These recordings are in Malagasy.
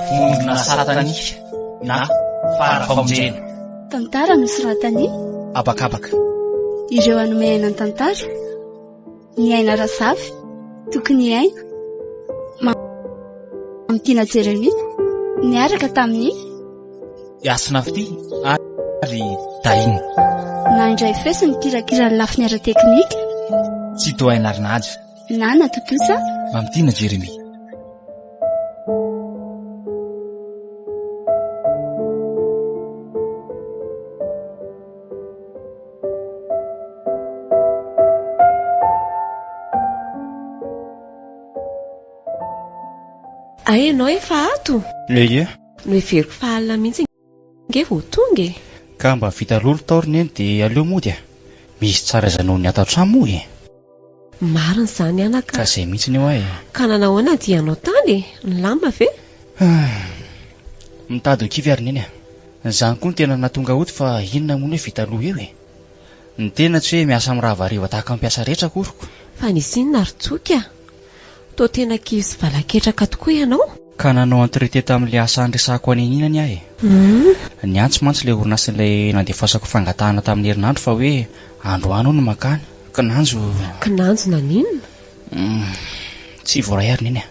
Vondrona satanika na fara famonjena. Tantara nosoratan'i. Habakabaka. Ireo hanome aina ny tantara. Ny Aina Razafy, Tokony Aina, Mamitiana Jeremia, niaraka tamin'i. Hasina Fitia ary Tahina. Nandray feo sy nikirakira ny lafiny ara-teknika. Tsitohaina Arinaja. Nana Tontosa. Mamitiana Jeremia. Hay ianao efa ato? Ie. Noheveriko fa alina mihitsy ange vao tonga e. Ka mba vita lolo tao ry neny dia aleo mody a. Misy tsara aiza noho ny ato an-trano moa e. Marina izany anaka. Ka izay mihitsy hoa e. Ka nanao ahoana ny dianao tany e? Nilamina ve? Mitady ho kivy ary neny a. Izany koa no tena nahatonga hody fa inona moa ny hoe vita loha eo e. Ny tena tsy hoe miasa mirava hariva tahaka ny mpiasa rehetra akory ko. Fa nisy inona ry Tsoky a? Toa tena kivy sy valaketraka tokoa ianao? Ka nanao entretien tamin'ilay asa niresahako an'iny iny aho e. Niantso mantsy ilay orinasa ilay nandefasako fangatahana tamin'ny herinandro fa hoe androany hono mankany. Kinanjo. Kinanjo naninona? Tsy voaray ary neny a.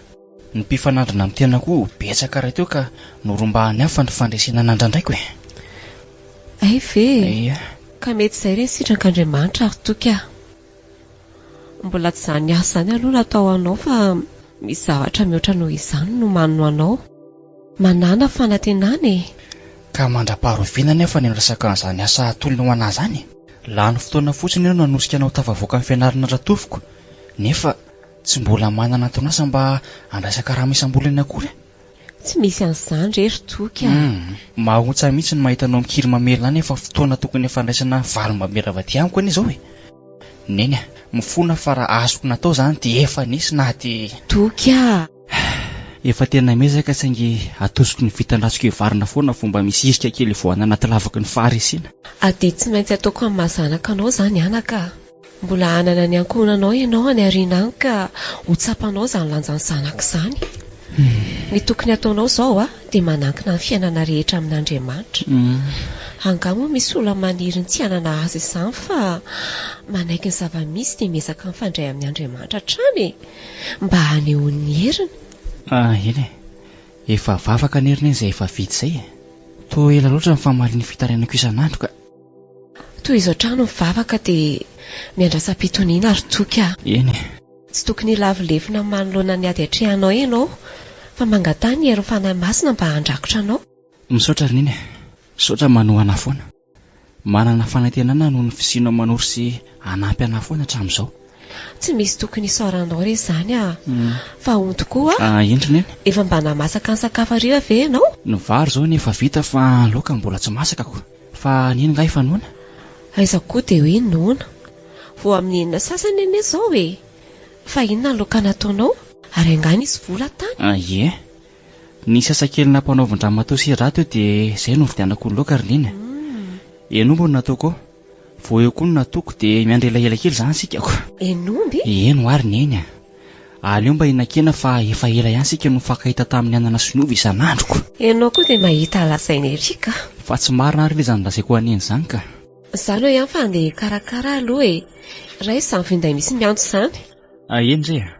Ny mpifanandrina amin'ny tena koa betsaka rahateo ka norombahan'ny hafa ny fandresena nandrandraiko e. Hay ve e! Ia. Ka mety izay re ny sitrak'Andriamanitra ry Toky a. Mbola tsy izany asa izany aloha no atao anao fa misy zavatra mihoatra noho izany no manno anao. Manàna fanantenana e! Ka mandra-paharoviana anefa ny miresaka an'izany asa atolony ho anà izany e! Lany fotoana fotsiny ianao nanosika anao tafavoaka ny fianarana Ratofoko nefa tsy mbola manana anton'asa mba handraisan-karama isam-bolana akory aho. Tsy misy an'izany re ry Toky a! Humm. Mahaontsa mihitsy ny mahita anao mikiry mamelona any fa fotoana tokony hifandraisana valim-bamera avy aty amiko anie izao e! Neny a! Mifona fa raha azoko natao izany dia efa nisy na dia. Toky a! Efa tena miezaka saingy atosiko ny vitan-dratsiko hivarina foana vao mba misy hirika kely hivoahana anaty lavaky ny faharesena. Adidy tsy maintsy ataoko amin'ny maha zanaka anao izany anaka a! Mbola hanana ny ankohonanao ianao any aoriana any ka ho tsapanao izany lanjan'ny zanaka izany. Ny tokony hataonao izao dia manankina ny fiainana rehetra amin'Andriamanitra. Angaha moa misy olona maniry ny tsy hanana asa izany fa manaiky ny zava-misy dia miezaka mifandray amin' Andriamanitra hatrany e! Mba hanehoany ny heriny. Eny e! Efa vavaka anie ry neny izay efa vita izay e! Toa ela loatra ny famalian'ny fitarainako isan'andro ka. Tohizo hatrany ny vavaka dia miandrasa am-pitoniana ry Toky a! Eny e! Tsy tokony hilavo lefona manoloana ny ady atrehanao ianao fa mangataha ny herin'ny Fanahy Masina mba handrakotra anao. Misaotra ry Neny a! Misaotra manohana ahy foana. Manana fanantenana noho ny fisianao manoro sy hanampy anah foana hatramin'izao. Tsy misy tokony hisaoranao re izany a! Fa hono tokoa a! Eny ry Neny. Efa mba nahamasaka ny sakafo hariva ve ianao? Ny vary izao anie efa vita fa ny laoka mbola tsy masaka ko. Fa neny nga efa noana? Aiza koa dia hoe noana. Vao amin'ny enina sasany anie izao e! Fa inona ny laoka nataonao? Ary angaha nisy vola tany? Ie. Nisy asa kely nampanaovin-dramatoa sy Ra teo dia izay no nividianako ny laoka ry Neny a! Hen'omby no nataoko ao. Vao eo koa no nataoko dia miandry elaela kely izany isika ko. Hen'omby? Eny hoa ry Neny a! Aleo mba hihinan-kena fa efa ela ihany isika no nifankahita tamin'ny anana sy ny ovy isan'andro ko. Ianao koa dia mahita lazaina ery ka. Fa tsy marina ary ve izany lazaiko an'i Neny izany ka. Izaho aloha ihany fa handeha hikarakara aloha e. Raiso izany finday misy miantso izany. Eny re a.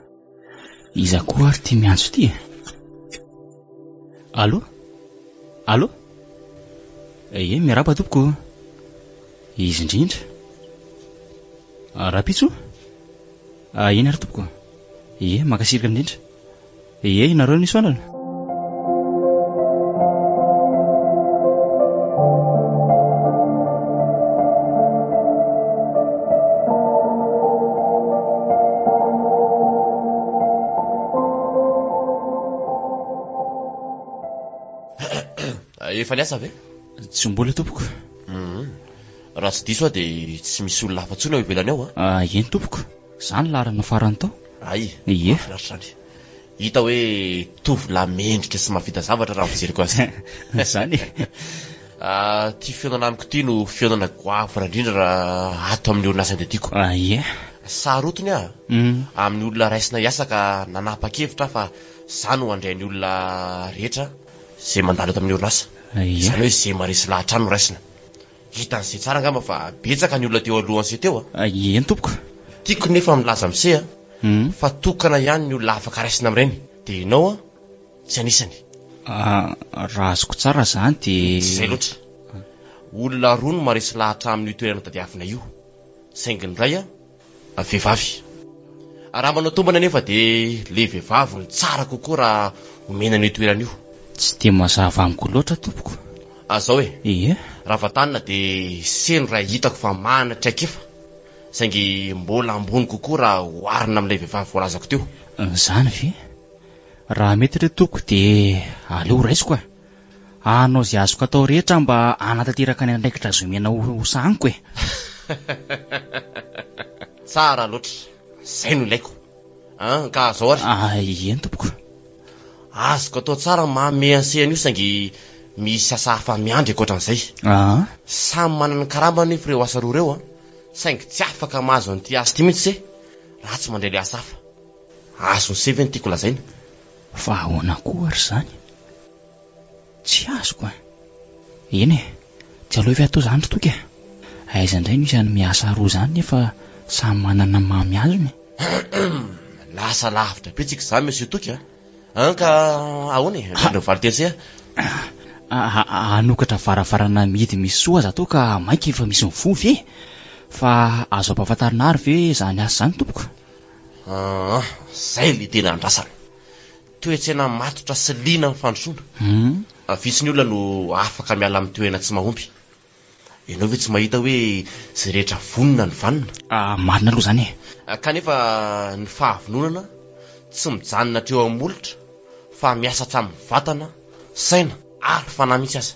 Iza koa ary ity miantso ity e? Allô? Allô? Ie, miarahaba tompoko o. Izy indrindra. Rahampitso? Eny ary tompoko. Ie, mankasitraka indrindra. Ie, ianareo no isaorana. Efa niasa ve? Tsy mbola tompoko. Raha tsy diso aho dia tsy misy olona hafa intsony ao ivelany ao an? Eny tompoko. Za no laharana farany tao. Hay, Ie. mahafinaritra izany. Hita hoe tovolahy mendrika sy mahavita zavatra raha ny fijeriko azy. Izany e. Ah, ity fihaonana amiko ity no fihaonana goavana indrindra raha ato amin'ny orinasa Indetiako. Ah, ie. Sarotiny aho amin'ny olona raisina hiasa ka nanapa-kevitra aho fa za no handray ny olona rehetra izay mandalo eto amin'ny orinasa. Ie. Izany hoe izay maharesy lahatra ahy no raisina. Hitan'se tsara angamba fa betsaka ny olona teo alohan'se teo a. Ah, eny tompoko. Tiako nefa milaza amin'se a, fa tokana ihany ny olona afaka raisina amin'ireny, dia ianao a, tsy anisany. Ah, raha azoko tsara izany dia. Tsy izay loatra. Olona roa no maharesy lahatra amin'io toerana tadiavina io, saingy ny iray a, vehivavy. Raha manao tombana anefa dia ilay vehivavy no tsara kokoa raha omena an'io toerana io. Tsy dia mazava amiko loatra tompoko. Ah zao e. Ie. Raha vantanina dia seno raha hitako fa manana traikefa, saingy mbola ambony kokoa raha oharina amin'ilay vehivavy voalazako teo. Izany ve? Raha mety re tompoko dia aleo raisiko a. Hanao izay azoko atao rehetra aho mba hanatanteraka ny andraikitra azo omena ho sahaniko e. Tsara loatra. Izay no ilaiko. An, ka zao ary. Ah, eny tompoko. Azoko atao tsara ny manome an'se an'io saingy misy asa hafa miandry ankoatran'izay. Ah. Samy manana ny karamany nefa ireo asa roa ireo an. Saingy tsy afaka mahazo an'ity asa ity mihitsy se raha tsy mandray ilay asa hafa. Azon'se ve ny tiako lazaina? Fa ahoana koa ary izany? Tsy azoko a! Eny e! Tsy aleo ve atao izany ry Toky a! Aiza indray no isan'ny miasa roa izany nefa samy manana ny mamy azony e! Lasa lavitra be tsika izany Monsieur Toky a! An ka ahoana e? Miandry ny valin-teny se a! Hanokatra varavarana mihidy misy soa aza toa ka mainka efa misy mivoha ve? Fa azo ampahafantarina ary ve izany asa izany tompoko? Aa, izay ilay tena andrasana. Toe-tsaina matotra sy liana amin'ny fandrosoana. Vitsy ny olona no afaka miala amin'ny toerana tsy mahomby. Ianao ve tsy mahita hoe izay rehetra vonona no vanona? Marina aloha izany e! Kanefa ny fahavononana tsy mijanona hatreo amin'ny molotra fa miasa hatramin'ny vatana, saina ary fanahy mihitsy aza.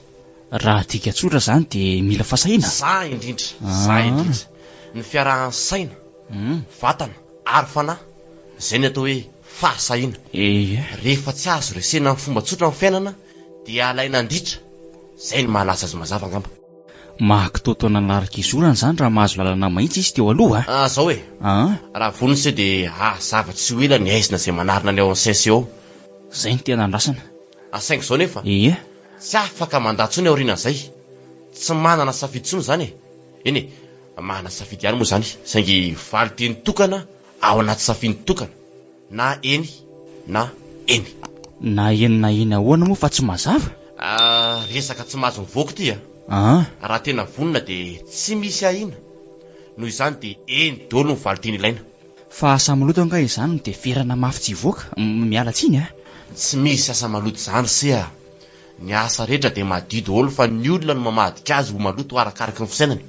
Raha adika tsotra izany dia mila fahasahiana? Za indrindra, za indrindra. Ny fiarahan'ny saina, vatana ary fanahy, izay ny atao hoe fahasahiana. Ie. Rehefa tsy azo resena amin'ny fomba tsotra ny fiainana dia alaina an-ditra, izay no mahalaza azy mazava angamba. Mahakitoatoa nanaraka izorana izany raha mahazo lalana mahitsy izy teo aloha a! Ah, zao e! An? Raha vonona ise dia hazava tsy ho ela ny haizina izay manarina ny ao amin'ny CSE ao. Izay no tena andrasana. Ah, saingy izao nefa. Ie. Tsy afaka mandà intsony aorianan'izay. Tsy manana safidy intsony izany e! Eny e, manana safidy ihany moa izany, saingy valin-teny tokana ao anaty safidy tokana. Na eny na eny. Na eny na eny ahoana moa fa tsy mazava? Ah, resaka tsy mahazo mivoaka ity a! Ah. Raha tena vonona dia tsy misy ahiana. Noho izany dia eny daholo ny valinteny ilaina. Fa asa maloto angaha izany no dia ferana mafy tsy hivoaka? Miala tsiny a! Tsy misy asa maloto izany ry se a! Ny asa rehetra dia madio daholo fa ny olona no mamadika azy ho maloto arakaraky ny fisainany.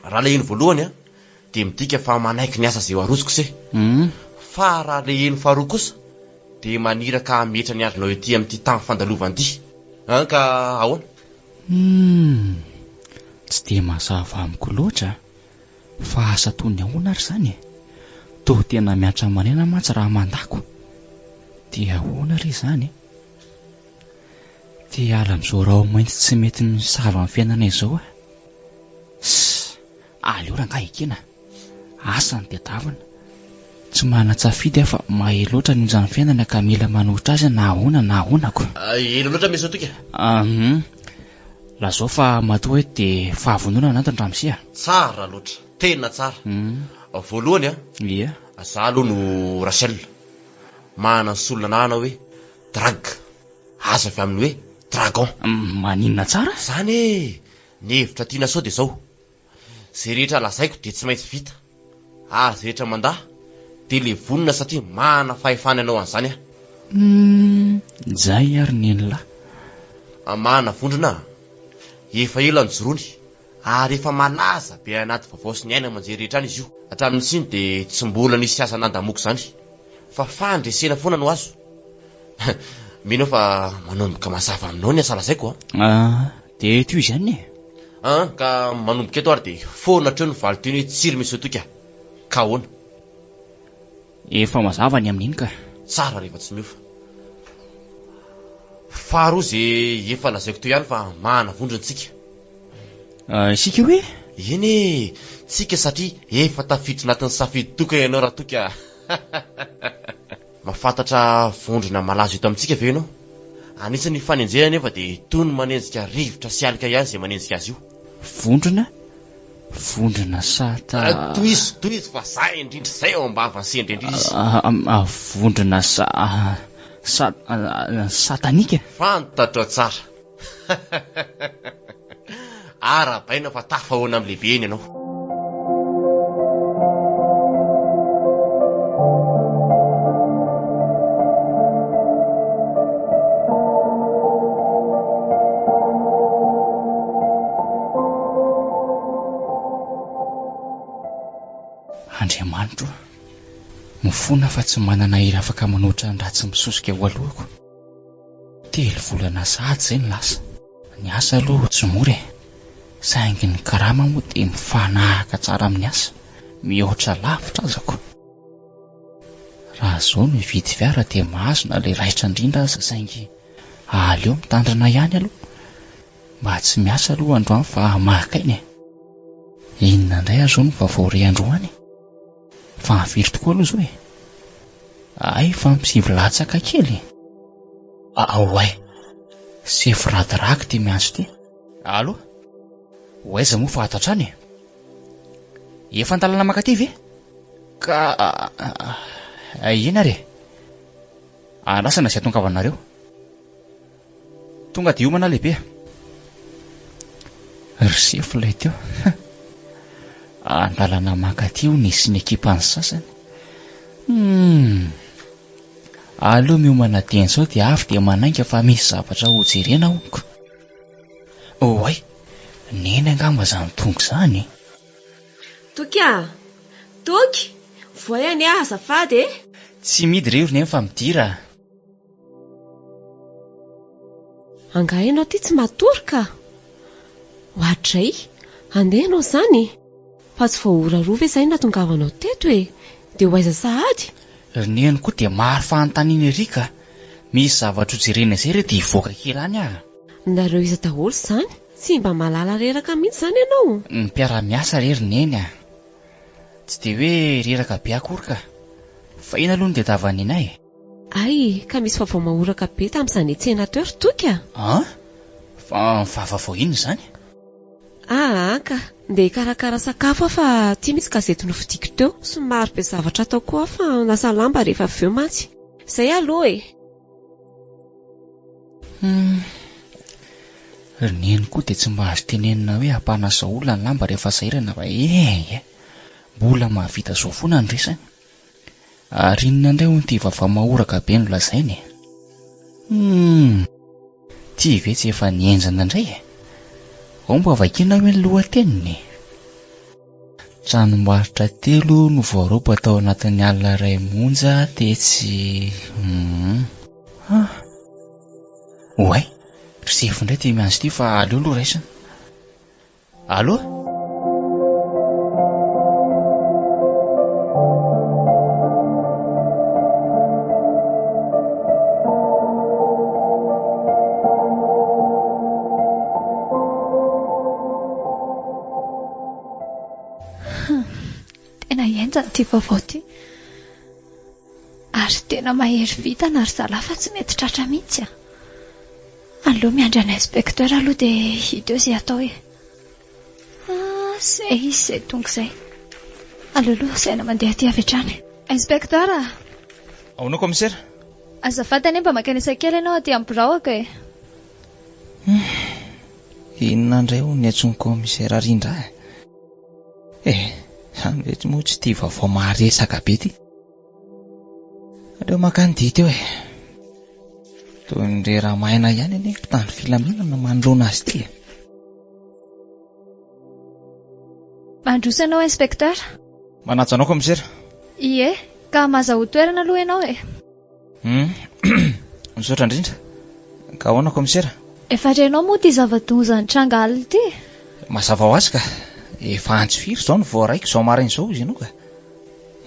Raha ilay eny voalohany a, dia midika fa manaiky ny asa izay ho arosoko se. Fa raha ilay eny faharoa kosa, dia maniraka hametra ny andronao ety amin'ity tany fandalovana ity. An, ka ahoana? Humm, tsy dia mazava amiko loatra fa asa toy ny ahoana ary izany e? Toa tena miantra aman'aina mantsy raha mandako. Dia ahoana re izany e? Te hiala amin'izao raho-mainty tsy mety misava amin'ny fiainana izao aho. Ssss! Aleo rangahy ekena. Asa no tadiavina. Tsy manan-tsafidy aho fa mahery loatra ny onjan'ny fiainana ka mila manohitra azy na ahoana na ahoana ko. Ela loatra Monsieur Toky a! Hum. Lazao fa matoa eto dia fahavononana antony ramose a! Tsara loatra. Tena tsara. Voalohany a! Ia. Za aloha no Rachel. Manana ny solon'anarana hoe Drag. Azo avy amin'ny hoe dragon. Maninona tsara? Zany e! Ny hevitra tiana sao dia izao, izay rehetra lazaiko dia tsy maintsy vita, ary izay rehetra mandà dia levonina satria manana fahefana hanao an'izany aho. Humm, zay ary nenilahy. Manana vondrona aho, efa ela nijoroany, ary efa malaza be anaty vaovao sy ny haino aman-jery rehetra any izy io. Hatramin'ny nisiany dia tsy mbola nisy asa nandamoaka izany, fa fandresena foana no azo. Mino aho fa manomboka mazava aminao ny asa lazaiko a! Ah, dia tohizo ihany e! An, ka manomboka eto ary dia foana hatreo ny valinteny hoe tsiry Monsieur Toky a! Ka ahoana? Efa mazava ny amin'iny ka. Tsara rehefa tsy miova. Faharoa ze efa lazaiko teo ihany fa manana vondrona tsika. Isika hoe? Eny e! Tsika satria efa tafiditra anatin'ny safidy tokana ianao Ratoky a! Mahafantatra vondrona malaza eto amintsika ve ianao? Anisan'ny fanenjehana anefa dia toy ny manenjika rivotra sy alika ihany izay manenjika azy io. Vondrona? Vondrona sata. Tohizo, tohizo fa zay indrindra izay ao am-bavan'ny sendra indrindra izy. Vondrona sa, sa, satanika? Fantatro tsara. Arahabaina fa tafahoana amin'ny lehibeny ianao. Andriamanitro o, mifona fa tsy manana hery afaka manoatra ny ratsy misosoka eo alohako. Telo volana sahady izay no lasa. Ny asa aloha tsy mora e! Saingy ny karama moa dia mifanaraka tsara amin'ny asa, mihoatra lavitra aza ko! Raha izao no hividy fiara dia mahazo na ilay raitra indrindra aza saingy aleo mitandrina ihany aloha. Mba tsy miasa aloha androany fa maka aina e! Inona indray ary izao no vaovao re androany e? Fa firy tokoa aloha izao e? Hay fa misivy latsaka kely e! Aoay! Sefo radiraky ity miantso ity. Allo? Ho aiza moa fa ato hatrany e? Efa an-dalana mankaty ve? Ka eny ary e! Andrasana izay hatongavanareo. Tonga dia hiomana lehibe. Ry sefo ilay teo. An-dalana mankaty hono izy sy ny ekipany sasany. Hum. Aleo miomana dieny izao dia avy dia manainga fa misy zavatra ho jerena honko. Oay, neny angamba izany tonga izany e. Toky a! Toky! Voay anie azafady e! Tsy midy re ry neny fa midira a! Angaha ianao ity tsy matory ka? Oadray, handeha ianao izany? Fa tsy vao ora roa ve izay no nahatongavanao teto e? Dia ho aiza sahady? Ry neny koa dia maro fanontaniana ery ka! Misy zavatra ho jerena izay re dia hivoaka kely any aho. Nareo iza daholo izany? Tsy mba mahalala reraka mihitsy izany ianao? Ny mpiara-miasa re ry neny a! Tsy dia hoe reraka be akory ka! Fa inona aloha no tadiavan'i Nenay e? Hay, ka misy vaovao mahoraka be tamin'izany hetsehina teo ry Toky a! An? Fa vaovao inona izany? Aa ka, ndeha hikarakara sakafo aho fa ity misy gazety novidiako teo. Somary be zavatra atao koa aho fa hanasa lamba rehefa avy eo mantsy. Izay aloha e! Hum. Ry Neny koa dia tsy mba azo tenenina hoe ampanasao olona ny lamba rehefa sahirana fa eh! Mbola mahavita izao foana ny resany. Ary inona indray hono ity vaovao mahoraka be nolazainy e? Humm! Ity ve tsy efa nihenjana indray e? Ao mba vakiana hoe ny lohateniny e? Tranombarotra telo no voaroba tao anatin'ny alina iray monja tetsy humm. Ah! Oay! Ry sefo indray ity miantso ity fa aleo aloha raisina. Allo? Tena henjana ity vaovao ity. Ary tena mahery vintana ry zalahy fa tsy mety tratra mihitsy a. Aleo miandry an'i inspecteur aloha dia hita eo izay atao e. Ah, izay izy izay tonga izay. Aleo aloha asaina mandeha aty avy hatrany. Inspecteur a! Ahoana commissaire? Azafady anie mba mankanesa kely ianao aty amin'ny biraoko e. Inona indray hono ny antsoin'ny commissaire Rindra e? Eh, izany ve moa tsy ity vaovao maharesaka be ity? Aleo mankany dity eo e. Toy ny rera-maina ihany anie mpitandro filaminana manoloana azy ity e. Mandroso ianao inspecteur. Manaja anao commissaire. Ie, ka mazahoa toerana aloha ianao e. Hum, misaotra indrindra. Ka ahoana commissaire? Efa renao moa ity zava-doza nitranga alina ity? Mazava ho azy ka. Efa antso firy izao no voaraiko izao maraina izao hozy ianao ka.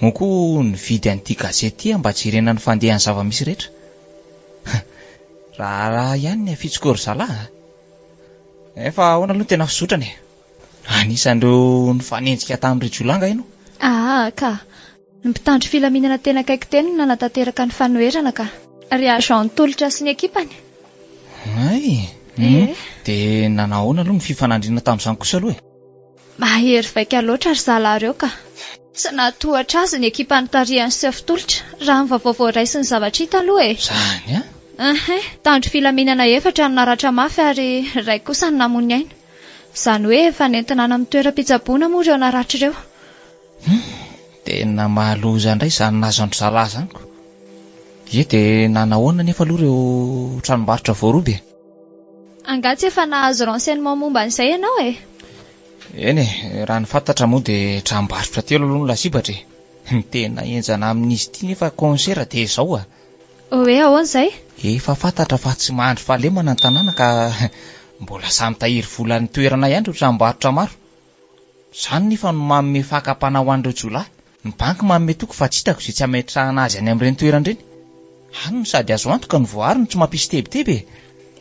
Moa koa nividy an'ity gazety ity aho mba jerena ny fandehan'ny zava-misy rehetra. Raharaha ihany ny afitsoko eo ry zalahy a! Nefa ahoana aloha ny tena fizotrany e? Anisan'ireo nifanenjika tamin'ireo jiolahy angaha ianao? Aa ka! Ny mpitandro filaminana tena akaiky teny no nanatanteraka ny fanoherana ka! Ry agent Tolotra sy ny ekipany. Hay! Ee. Dia nanao ahoana aloha ny fifanandrinana tamin'izany kosa aloha e? Mahery vaika loatra ry zalahy ireo ka! Tsy nahatohatra azy ny ekipa notarihan'i Chef Tolotra, raha ny vaovao voaray sy ny zavatra hita aloha e! Izany an! Ehe, mpitandro filaminana efatra no naratra mafy ary iray kosa no namoy ny ainy. Izany hoe efa nentina any amin'ny toeram-pitsaboana moa ireo naratra ireo. Hum, tena mahaloza indray izany nahazo an-dry zalahy izany ko! Ie, dia nanahoana anefa aloha ireo tranombarotra voaroba e? Angaha tsy efa nahazo renseignement momba an'izay ianao e? Eny e, raha ny fantatra moa dia tranombarotra telo aloha no lasibatra e. Ny tena henjana amin'izy ity nefa concert dia izao a! Hoe ahoana izay? Efa fantatra fa tsy mandry fahalemana ny tanàna ka mbola samy tahiry vola any toerana ihany ireo tranombarotra maro. Izany nefa no manome fakam-panahy ho an'ireo jiolahy. Ny banky manome toky fa tsy hitako izay tsy hametrahana azy any amin'ireny toerana ireny. Any no sady azo antoka no voaaro no tsy mampisy tebiteby e!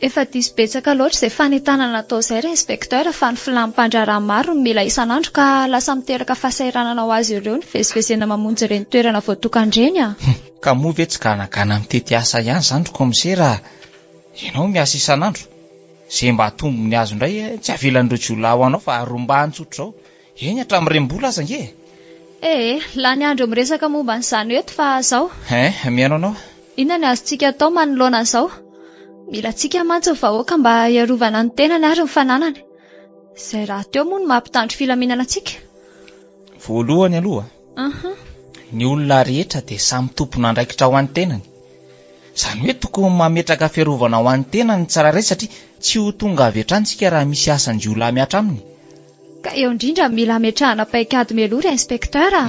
Efa diso betsaka loatra izay fanentanana atao izay ry inspecteur fa ny filàn'ny mpandraharaha maro no mila isan'andro ka lasa miteraka fahasahiranana ho azy ireo ny fivezivezena mamonjy ireny toerana voatokana ireny a! Ka moa ve tsy ganagana mitety asa ihany izany ry kaomisera a! Ianao miasa isan'andro. Izay mba tombony azo indray tsy avelan'ireo jiolahy ho anao fa rombahiny tsotr'izao. Eny hatramin'ny renibola aza ange e! Ee, lany andro miresaka momba an'izany eto fa zao. Hein, mihaino anao. Inona ny azontsika atao manoloana an'izao? Mila antsika mantsy ny vahoaka mba hiarovana ny tenany ary ny fananany. Izay rahateo moa no maha mpitandro filaminana antsika. Voalohany aloha, ny olona rehetra dia samy tompon'andraikitra ho an'ny tenany. Izany hoe tokony mametraka fiarovana ho an'ny tenany ny tsirairay satria tsy ho tonga avy hatrany isika raha misy asan-jiolahy mihatra aminy. Ka eo indrindra no mila ametrahana paikady mialoha ry inspecteur a!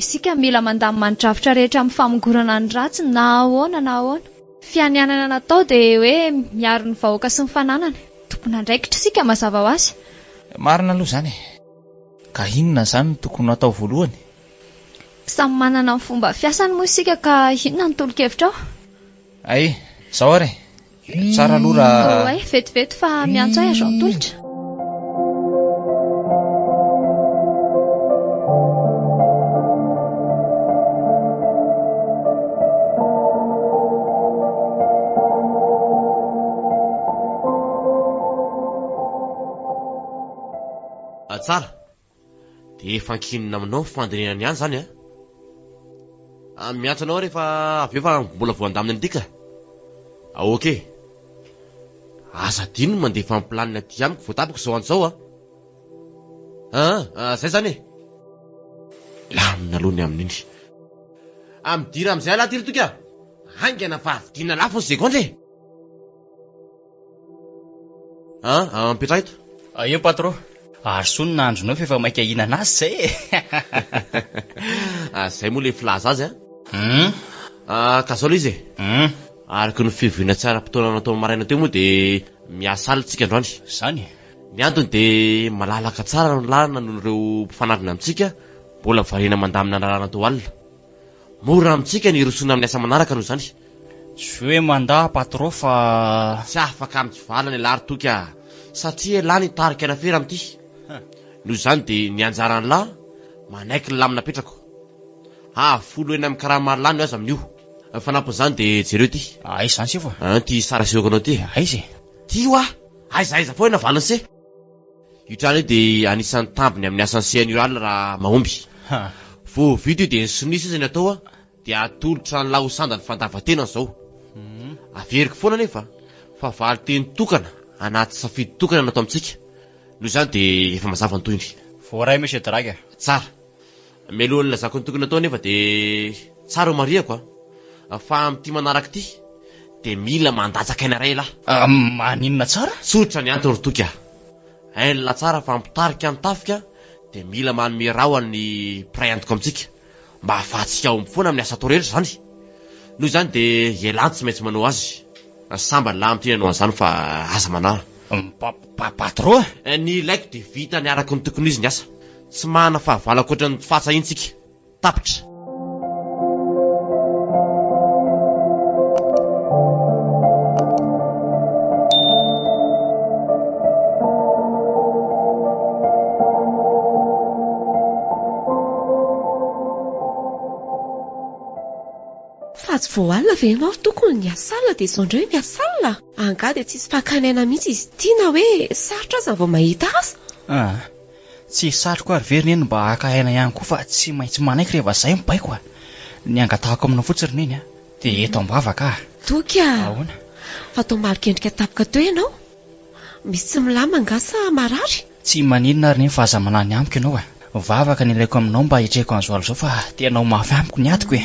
Isika mila mandamina ny drafitra rehetra amin'ny famongorana ny ratsy na ahoana na ahoana. Fianianana natao dia hoe miaro ny vahoaka sy ny fananany. Tompon'andraikitra isika mazava ho azy. Marina aloha izany e! Ka inona izany no tokony ho atao voalohany? Samy manana ny fomba fiasany moa isika ka inona no tolo-kevitrao? Hay, izao ary e! Tsara aloha raha. Oay, vetivety fa miantso ahy agent Tolotra. Tsara. Dia efa ankinina aminao ny fandinihana ny any izany an! Ah, miantso anao rehefa avy eo fa mbola voandamina an'ity ka. Ah, ok. Aza adino ny mandefa ny planina aty amiko vao tapaka izao andro izao an! Ah, ah, zay izany e! Lamina aloha ny amin'iny. Ah, midira amin'izay alahy ity ry Toky a! Haingana fa vidiana lafo ny segondra e! An, ampiatraha eto. Eo patron. Arosoy ny nahandronao fa efa maika hihinana azy zay e. Ah, zay moa le filaza azy an. Hum. Ah, ka zao le izy e. Hum. Araka ny fivoriana tsy ara-potoana natao maraina teo moa dia miasa alina tsika androany. Zany e. Ny antony dia malalaka tsara ny lalana noho ireo mpifanandrina amintsika mbola variana mandamina ny lalana tao alina. Mora amintsika ny hirosoana amin'ny asa manaraka noho izany. Tsy hoe mandà patron fa. Tsy afaka mitsivalana ialahy ry Toky a! Satria ialahy nitarika ny afera amin'ity. Noho izany dia ny anjaran'lah manaiky ny lamina apetrako. Hahafolo heny amin'ny karaman'lah no azo amin'io. Fanampin'izany dia jereo ity. Aiza izany sefo a? An, ity sary asehoko anao ity e. Aiza e? Ity hoa! Aiza aiza foana valiny se! Io trano io dia anisan'ny tambiny amin'ny asan'ny CNUAL raha mahomby. Vao vita io dia ny sonia sisa ny atao dia atolotra an'lah ho sandany fandavan-tena izao. Averiko foana anefa fa valin-teny tokana anaty safidy tokana no atao amintsika. Noho izany dia efa mazava ny tohiny. Voaray Monsieur Drague. Tsara. Mialohan'ny nilazako ny tokony hatao anefa dia tsara ho marihako fa amin'ity manaraka ity dia mila mandatsaka aina iray elah. Maninona tsara? Tsotra ny antony ry Toky a! Hain'lah tsara fa mpitarika ny tafika dia mila manome ra ho an'ny mpiray antoka amintsika mba hahafahantsika hahomby foana amin'ny asa atao rehetra izany. Noho izany dia ialahy no tsy maintsy manao azy. Sambany lah amin'ity nanao an'izany fa aza manahy. Patron a! Ny ilaiko dia vita ny araka ny tokony ho izy ny asa. Tsy manana fahavalo ankoatra ny fahasahiantsika. Tapitra. Fa tsy vao alina ve ianao ry tokony niasa alina dia izao indray miasa alina? Angaha dia tsisy fakana aina mihitsy izy ity na hoe sarotra aza vao mahita azy? Ah. Tsy satriko ary ve ry neny mba haka aina ihany koa fa tsy maintsy manaiky rehefa zay ny baiko a! Ny angatahako aminao fotsiny ry neny a, dia eto am-bavaka a! Toky a! Ahoana? Fa toa malok'endrika tampoka teo ianao? Misy tsy milamina angaha sa marary? Tsy maninona ry neny fa aza manahy ny amiko ianao a! Vavaka ny ilaiko aminao mba hitrehako an'izao alina izao fa tena ho mafy amiko ny adiko e!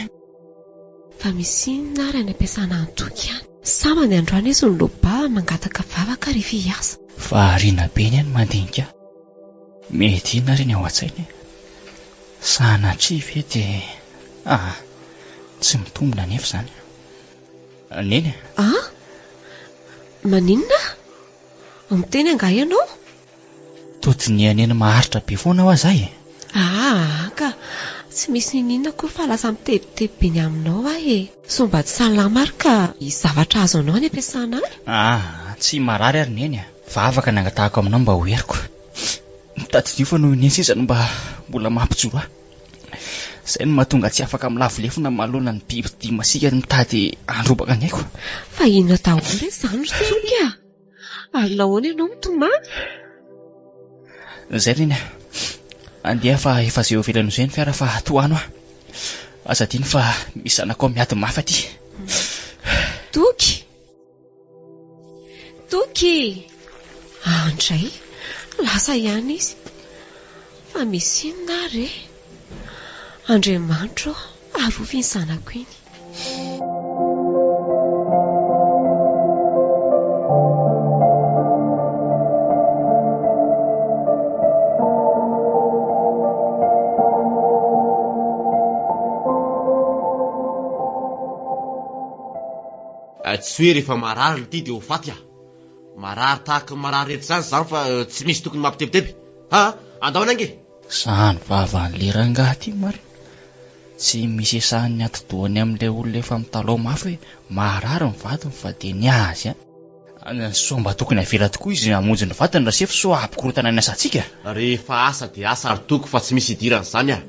Fa misy inona ary any am-piasana any Toky any? Sambany androany izy no loa-bava mangataka vavaka rehefa hiasa. Variana be ny any mandinika. Mety inona ary ny ao an-tsainy e? Sanatria ve dia. Ah! Tsy mitombina anefa izany. Neny a! Ah! Maninona? Miteny angaha ianao? Toa dinihan'i Neny maharitra be foana hoa za e! Aa ka! Tsy misy niniana akory fa lasa mitebiteby be ny aminao aho e! Sao mba tsy salama ary ka hisy zavatra azo anao any am-piasana any? Aa tsy marary ary Neny a! Vavaka ny angatahako aminao mba ho heriko. Tadidio fa noho i Neny sisa no mba mbola mampijoro ahy. Izay no mahatonga tsy afaka milavo lefona manoloana ny biby dia masiaka mitady handrobaka ny aiko. Fa inona daholo re izany ry Toky a! Ary nahoana ianao mitomany? Izay ry Neny a! Andeha fa efa izay eo ivelany izay ny fiara fa tohano aho. Aza adino fa misy zanakao miady mafy aty. Toky! Toky! Andray! Lasa ihany izy. Fa misy inona ary e? Andriamanitra ô, arovy iny zanako iny. Tsy hoe rehefa marary ity dia ho faty aho. Marary tahaka ny marary rehetra izany izany fa tsy misy tokony mampitebiteby. Ha! Andao ange! Zany vavan'le rangahy ty marina. Tsy misy esahan'ny atidohany amin'ilay olona efa mitalaho mafy hoe marary ny vadiny fa dia ny azy ihany. Sao mba tokony avela tokoa izy hamonjy ny vadiny Rasefo sao hampikorontana ny asantsika? Rehefa asa dia asa ry Toky fa tsy misy idiran'izany ah.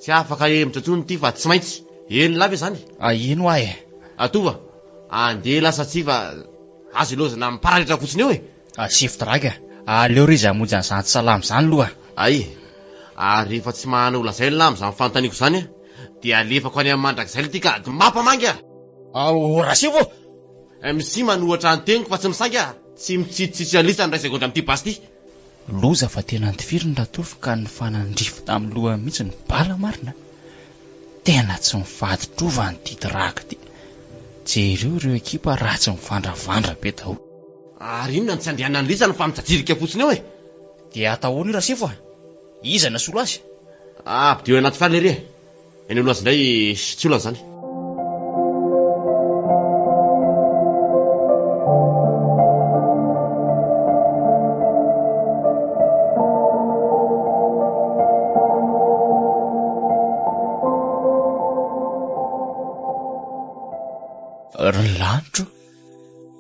Tsy afaka hemotra intsony ity fa tsy maintsy. Eny lahy ve izany? Eny hoa e. Atova, andeha lasa tsia fa aza ilaozana mipararetra fotsiny eo e. Asefo draga, aleo re izy hamonjy an'izany tsy salama izany aloha. Ay, ary rehefa tsy mahana ho lazaina lah amin'izany fanontaniako izany an, dia alefako any amin'ny mandrakizay ity ka mampamangy a! Ao Rasefo ô! MC manohatra ny teniko fa tsy misaingy a! Tsy mitsitsitsy an'lisa ny iray segondra amin'ity basy ity. Loza fa tena nitifiriny Ratovo ka nifanandrify tamin'ny lohany mihitsy ny bala marina. Tena tsy mifadi-trova an'ity drague ity. Jereo ireo ekipa ratsy mivandravandra be daholo. Ary inona no tsy andehanan'i Lisa no fa mijajirika fotsiny eo e? Dia atao ahoana io Rasefo a? Iza no hasolo azy? Ampidio anaty fiara lery e! Eny aloha azy indray tsy olana izany. Ry lanitro o!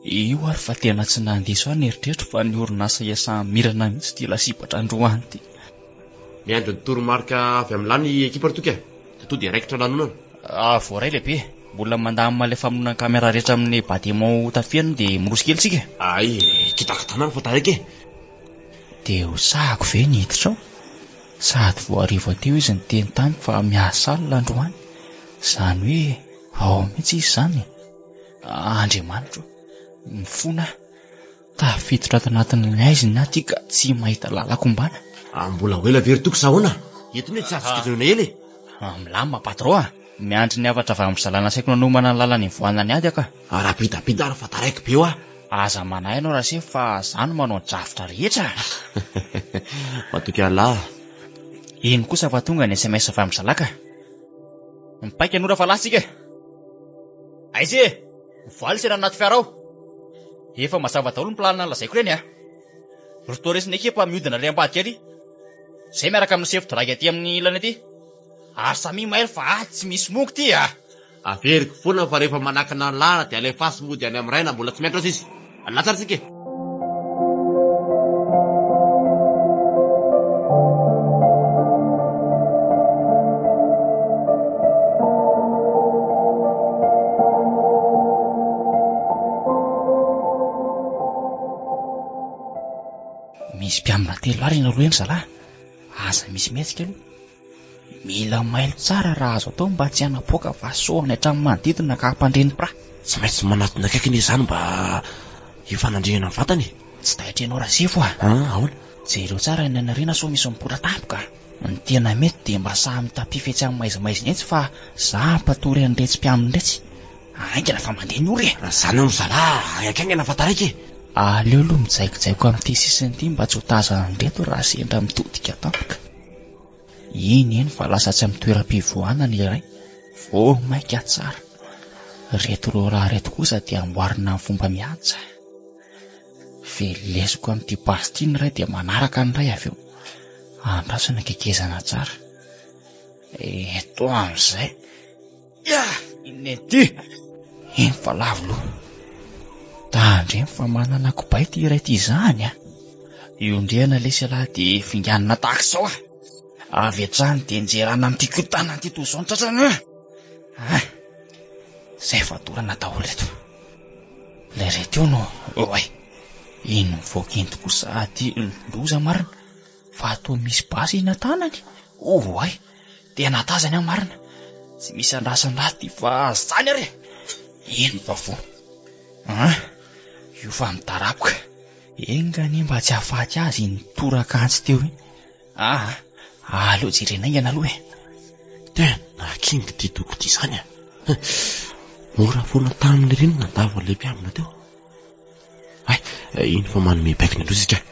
Io ary fa tena tsy nandiso ahy ny eritreritro fa ny orinasa iasan'i Mirana mihitsy ity lasibatra androany ity. Miandry ny toromarika avy amin'lah ny ekipa ry Toky a! Dia to dia raikitra lanonana. Ah, voaray lehibe. Mbola mandamina ilay famonoana ny caméra rehetra amin'ny bâtiment ho tafihana dia miroso kely tsika e. Ay, kitakitana fa taraiky e. Dia ho sahako ve ny hiditra ao? Sady vao hariva teo izy niteny tamiko fa miasa alina androany. Izany hoe ao mihitsy izy izany e. Andriamanitro ô, mifona aho. Tafiditra ato anatin'ny haizina aho ity ka tsy mahita lalan-kombana. Ah, mbola ho ela ve ry Toky sa ahoana? Eto anie tsy azontsika ajanona ela e! Ah, milamina patron a! Miandry ny hafatra avy amin-dry zalahy nasaiko nanomana ny lalana hivoahana ny ady aho ka. Ah, rapidapida ary fa taraiky be hoa! Aza manahy ianao Rasefo fa za no manao ny drafitra rehetra a! Matoky an'lah. Iny kosa fa tonga ny sms avy amin-dry zalahy ka. Mipaika ny ora fa lasa isika e! Aiza e! Mivoaha isena anaty fiara ao! Efa mazava daholo ny planina nolazaiko ireny a! Ry Torres ny ekipa mihodina ary ambadika ary! Izay miaraka amin'ny sefo drague aty amin'ny ilany aty! Ary samia mailo fa ato tsy misy monko ty a! Averiko foana fa rehefa manakana ny lalana dia alefaso mody any amin'ny ray na mbola tsy miantra aza izy. Alina tsara tsika e! Misy mpiambina telo lahy eny aloha eny zalahy. Aza misy mihetsika aloha. Mila mailo tsara raha azo atao mba tsy hanapoaka vasohana hatramin'ny manodidina ka hampandre ny mpiraha. Tsy maintsy manatona akaiky anie izany mba hifanandrihana amin'ny vatana e. Tsy taitra ianao Rasefo a! An, ahoana? Jereo tsara eny an'aoriana sao misy mipoitra tampoka. Ny tena mety dia mba samy mitapify etsy amin'ny maizimaizina etsy fa za hampatory an'iretsy mpiambina iretsy. Haingana fa mandeha ny ora e! Raha izany hono zalahy, haingaingana fa taraiky e! Aleo aloha mijaikojaiko amin'ity sisiny ity mba tsy ho tazan'ireto raha sendra mitodika tampoka. Eny eny fa lasa tsy amin'ny toeram-pivoahana ny iray. Vao mainka tsara. Ireto roa lahy ireto kosa dia amboarina amin'ny fomba mihaja. Velesiko amin'ity basy ity ny iray dia manaraka ny iray avy eo. Andraso ny ankekezana tsara. Eto amin'izay. Ya! Inona ity? Eny fa lavo loha. Tandremo fa manana kobay ity iray ity izany a. Iondrehana lesy ialahy dia finganina tahaka izao a. Avy hatrany dia njerana amin'ity kotana ity toy izao ny tratrany a. Ah! Izay fa dorana daholo ireto. Ilay iray teo no oay. Iny mivoaka iny tokoa sady loza marina. Fa toa misy basy eny an-tanany. Oay! Tena tazany aho marina. Tsy misy andrasana ahy ity fa zany ary e! Eny fa voa. An! Io fa midaraboka. Enga anie mba tsy hahafaty azy iny toraka antsy teo iny. Aa! Aleo jerena haingana aloha e! Tena kinga ity toko ity izany a! Mora foana taminy ireny nandavo an'ilay mpiambina teo. Hay, iny fa manome baiko ny androy isika.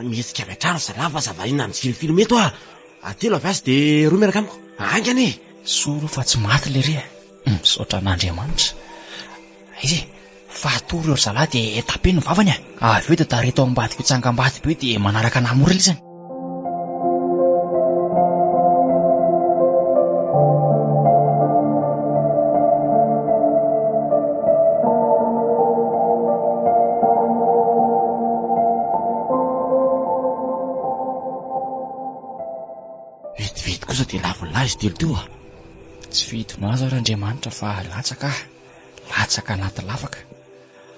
Mihetsika avy hatrany zalahy fa aza variana mijery film eto ah! Telo avy azy dia roa miaraka amiko. Haingana e! Soa aloha fa tsy maty lery e! Misaotra an'Andriamanitra. Aiza e! Fa atory eo ry zalahy dia tapeno ny vavany a! Avy eo dia tareto ao ambadika io tsangambato be io dia manaraka anah mora lisany. Vetivety kosa dia lavon'ny lahy izy telo teo ah. Tsy fidinao aza ary Andriamanitra fa latsaka ah. Latsaka anaty lavaka.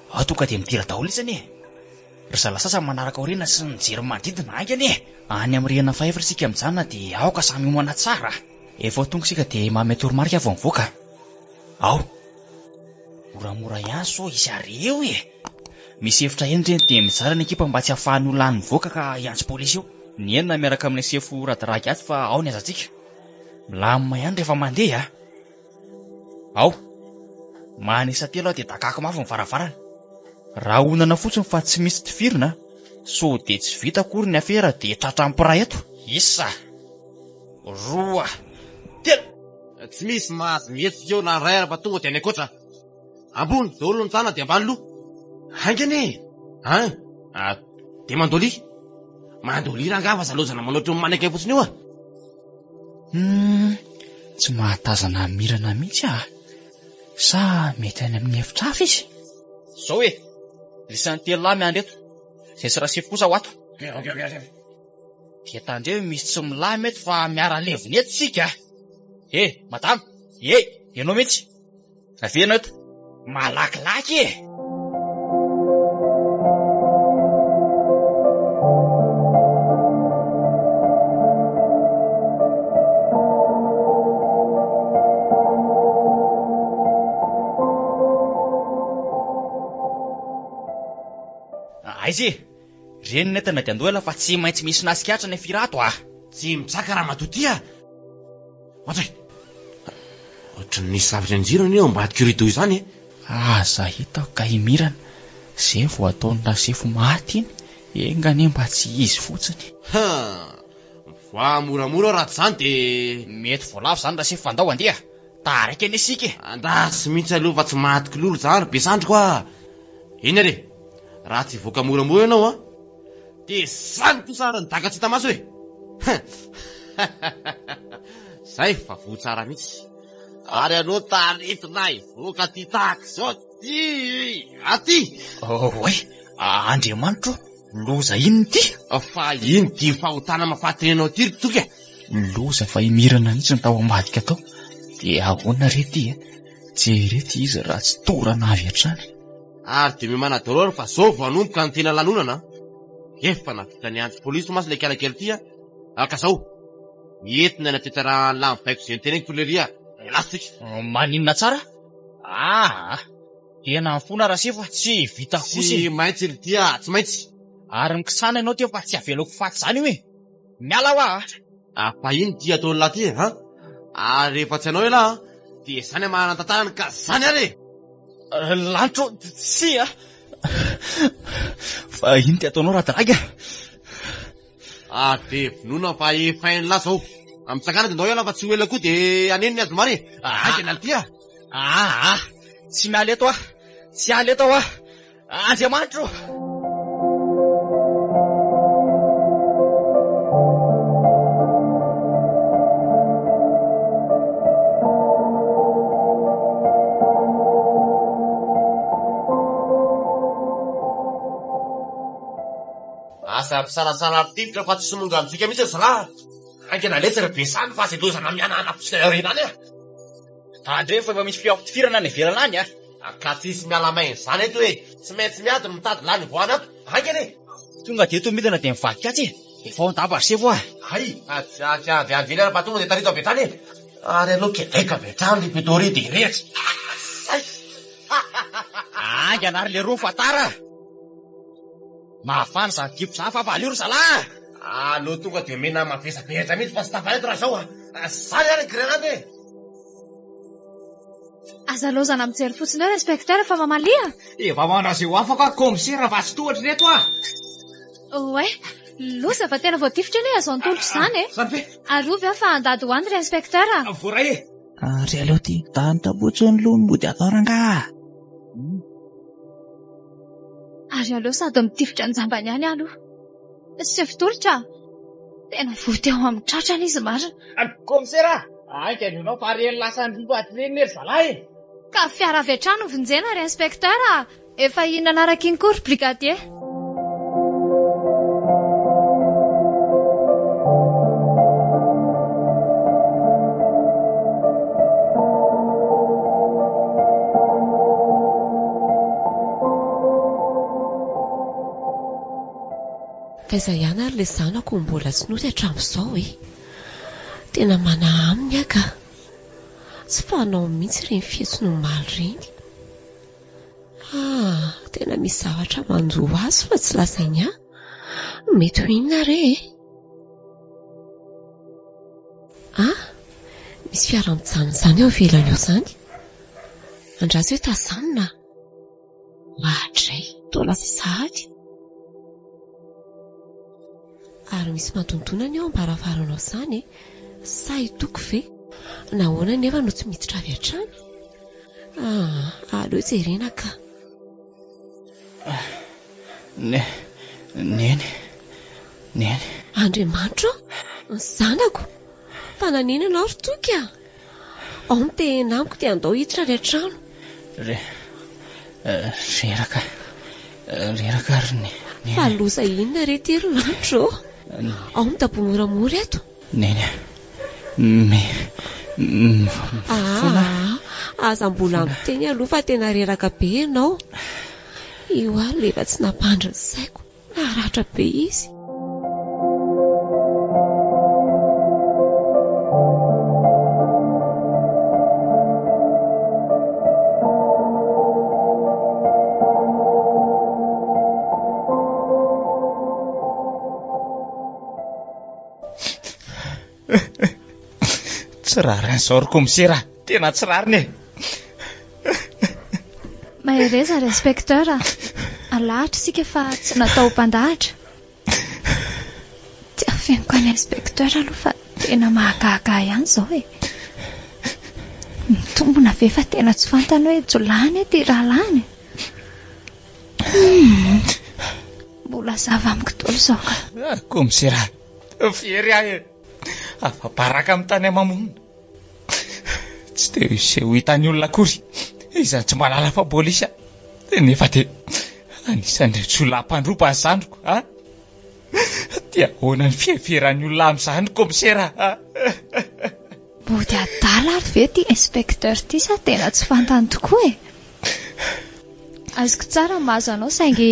Ao tonga dia midira daholo isany e. Ry zalahy sasany manaraka aoriana sy mijery manodidina haingana e. Any amin'ny rihana fahefatra isika mijanona dia aoka samy hiomana tsara. Efa ho tonga isika dia manome toromarika aho vao mivoaka. Ao. Moramora ihany sao hisy hare eo e! Misy efitra enina ireny dia mizara ny ekipa mba tsy hahafahan'ny olona any mivoaka ka hiantso polisy eo. Ny enina miaraka amin'ilay sefo radragy ato fa ao ny azantsika. Milamina ihany rehefa mandeha a! Ao. Manisa telo aho dia dakako mafy ny varavarana. Rahonana fotsiny fa tsy misy tifirina sao dia tsy vita akory ny afera dia tratran'ny mpiray eto. Isa. Roa. Telo. Tsy misy mahazo mihetsika eo na iray ary fa tonga dia any ankoatra. Ambony daholo ny tanana dia ambany loha. Haingana e! An! Ah, dia mandolia. Mandolia rangahy fa zalozana manao ohatran'ny manaiky fotsiny eo ah. Hum, tsy mahatazana mirana mihitsy aho. Sa mety any amin'ny efitra hafa izy? Zao e! Lisan'ny telo lahy miandry eto. Izay sy Rasefo kosa ho ato. Dia tandremo misy tsy milamy eto fa miara-levona eto isika a! Eh, madama! Eh, ianao mihitsy! Avia ianao eto! Malakilaky e! Aiza e? Reny ny entana dia andoha ela fa tsy maintsy misy nasikatra ny afira ato ah. Tsy mitsaka ramatoa ty ah. Ohatry e. Ohatry ny nisy zavatra nianjera anie ao ambadik'io rideau izany e. Aza hitako ka i Mirana, zay vao ataon'i Rasefo maty iny, enga anie mba tsy izy fotsiny. Ha! Mivoaha moramora aho raha tsy izany dia. Mety voalavo izany Rasefo fa ndao handeha. Taraiky anie isika e. Andraso mihitsy aloha fa tsy maty kilolo izany ry besandriko ah. Eny ary e. Raha tsy hivoaka moramora ianao an. Dia izany kosa ary ny daka tsy hita maso e. Zay fa voa tsara mihitsy. Ary aleo taritina hivoaka aty tahaka izao aty aty. Oay, Andriamanitro ô, loza inona ity? Fa ino ity fahotana mahafaty anao ity ry Toky e? Loza fa i Mirana mihitsy no tao ambadika tao. Dia ahoana re ity e? Jereo ity izy raha tsy torana avy hatrany. Ary dia miomàna daholo ary fa zao vao hanomboka ny tena lanonana an! Efa nahavita niantso polisy mantsy ilay kiala kely ity an! Ka zao, entina any am-pitarahan'ny lahy mibaiko izay noteneniko ry lery a! Lasa tsika! Maninona tsara? Aa! Tena mifona Rasefo a! Tsy vitako kosa e! Tsy maintsy ry ty a! Tsy maintsy! Ary mikisana ianao teo fa tsy avelako faty izany io e! Miala hoa a! Ah fa ino ty ataon'lah ty e an! Ary rehefa tsy anao elah an, dia zany amarana ny tantarany ka zany ary e! Lanitra ô, tsia a! Fa ino ty ataonao Radragy a? Ary dia vonoina fa efa hain'lah zao. Mitsangana dia ndao hiala fa tsy ho ela koa dia haneno ny hazo maro e! Haingana ty a! Aa! Tsy miala eto aho! Tsy hiala eto aho a! Andriamanitra ô! Aza misalasala mitifitra fa tsy somonga amintsika mihitsy ry zalahy a! Haingana letsy ry Besany fa izay lozana mihanahana fotsiny aoriana any a! Tandremo fa efa misy fiampitifirana any ivelany any a! Ka tsisy miala maina izany eto e! Tsy maintsy miady no mitady lany hivoahana ato! Haingana e! Tonga dia eto midina dia mivadika atsy e! Efa ao an-dapa ry sefo a! Hay! Tsy avy avy ivelany fa tonga dia tarito avy hatrany e! Ary aleo kedaiko avy hatrany ry Petoria dia rehatra! Hay! Haingana ary leroa fa tara! Mahafaly izany tifitra izany fa valio ry zalahy a! Aleo tonga dia omena mavesabesatra mihitsy fa tsy tafa eto raha izao a! Zany ary ny grenady e! Aza laozana mijery fotsiny eo ry inspecteur fa mamalia! Efa manao izay ho afaka aho commissaire fa tsy tohatra ireto ah! Oay! Loza fa tena voatifitra anie azo antolotra izany e! Izany ve? Arovy aho fa handady ho any ry inspecteur a! Voaray e! Ary aleo ty danitra fotsiny loha no mody atao rangaha. Ary aleo sady mitifitra an-jambany ihany aho aloha. Sefo Tolotra a! Tena voa teo amin'ny tratrany izy marina. Kaomisera a! Haingana ianao fa reny lasan'ny rivotra ireny ry zalahy e! Ka fiara avy hatrany no vonjena ry inspecteur a! Efa iny nanaraka iny koa ry brigadier. Taiza ihany ary ilay zanako no mbola tsy nody hatramin'izao e? Tena manahy aminy aho ka! Tsy fanao mihitsy ireny fihetsiny omaly ireny. Ah, tena misy zavatra manjo azy fa tsy lazainy ahy. Mety ho inona re e? Ah, misy fiara mijanona izany ao ivelany ao izany. Andraso hoe tazanina. Oadray, toa lasa sahady. Ary misy mandondona ny eo am-baravaranao izany e! Sa i Toky ve? Nahoana anefa no tsy miditra avy hatrany? Ah, aleo jerena ka. Ne, neny, neny. Andriamanitro ô! Ny zanako! Fa nanina ianao ry Toky a? Ao ny tehina amiko dia andao hiditra any an-trano. Re, reraka, reraka ary ny. Fa loza inona re ity ry lanitra ô? Ao midaboha moramora eto. Neny a, mi, mifona. Aa, aza mbola miteny aloha fa tena reraka be ianao. Io alina efa tsy nampandry ny saiko. Naratra be izy. Tsy rariny izao ry kaomisera a! Tena tsy rariny e! Mahereza ry inspecteur a! Alahatra isika fa tsy natao ho mpandahatra. Tsy afeniko an'i inspecteur aloha fa tena mahagaga ahy ihany izao e! Mitombina ve fa tena tsy fantany hoe jiolahy anie ity rahalahiny e? Humm! Mbola zava amiko daholo izao ka. Kaomisera, very aho e! Afa-baraka amin'ny tany ama-monina. Tsy te hiseho hitan'ny olona akory izany tsy mahalala fa polisy aho. Nefa dia anisan'ireo jiolahy mpandroba ny zandriko a! Dia ahoana ny fiheveran'ny olona amin'izany ry kaomisera a! Mody adala ary ve ity inspecteur ity sa tena tsy fantany tokoa e? Azoko tsara ny mahazo anao saingy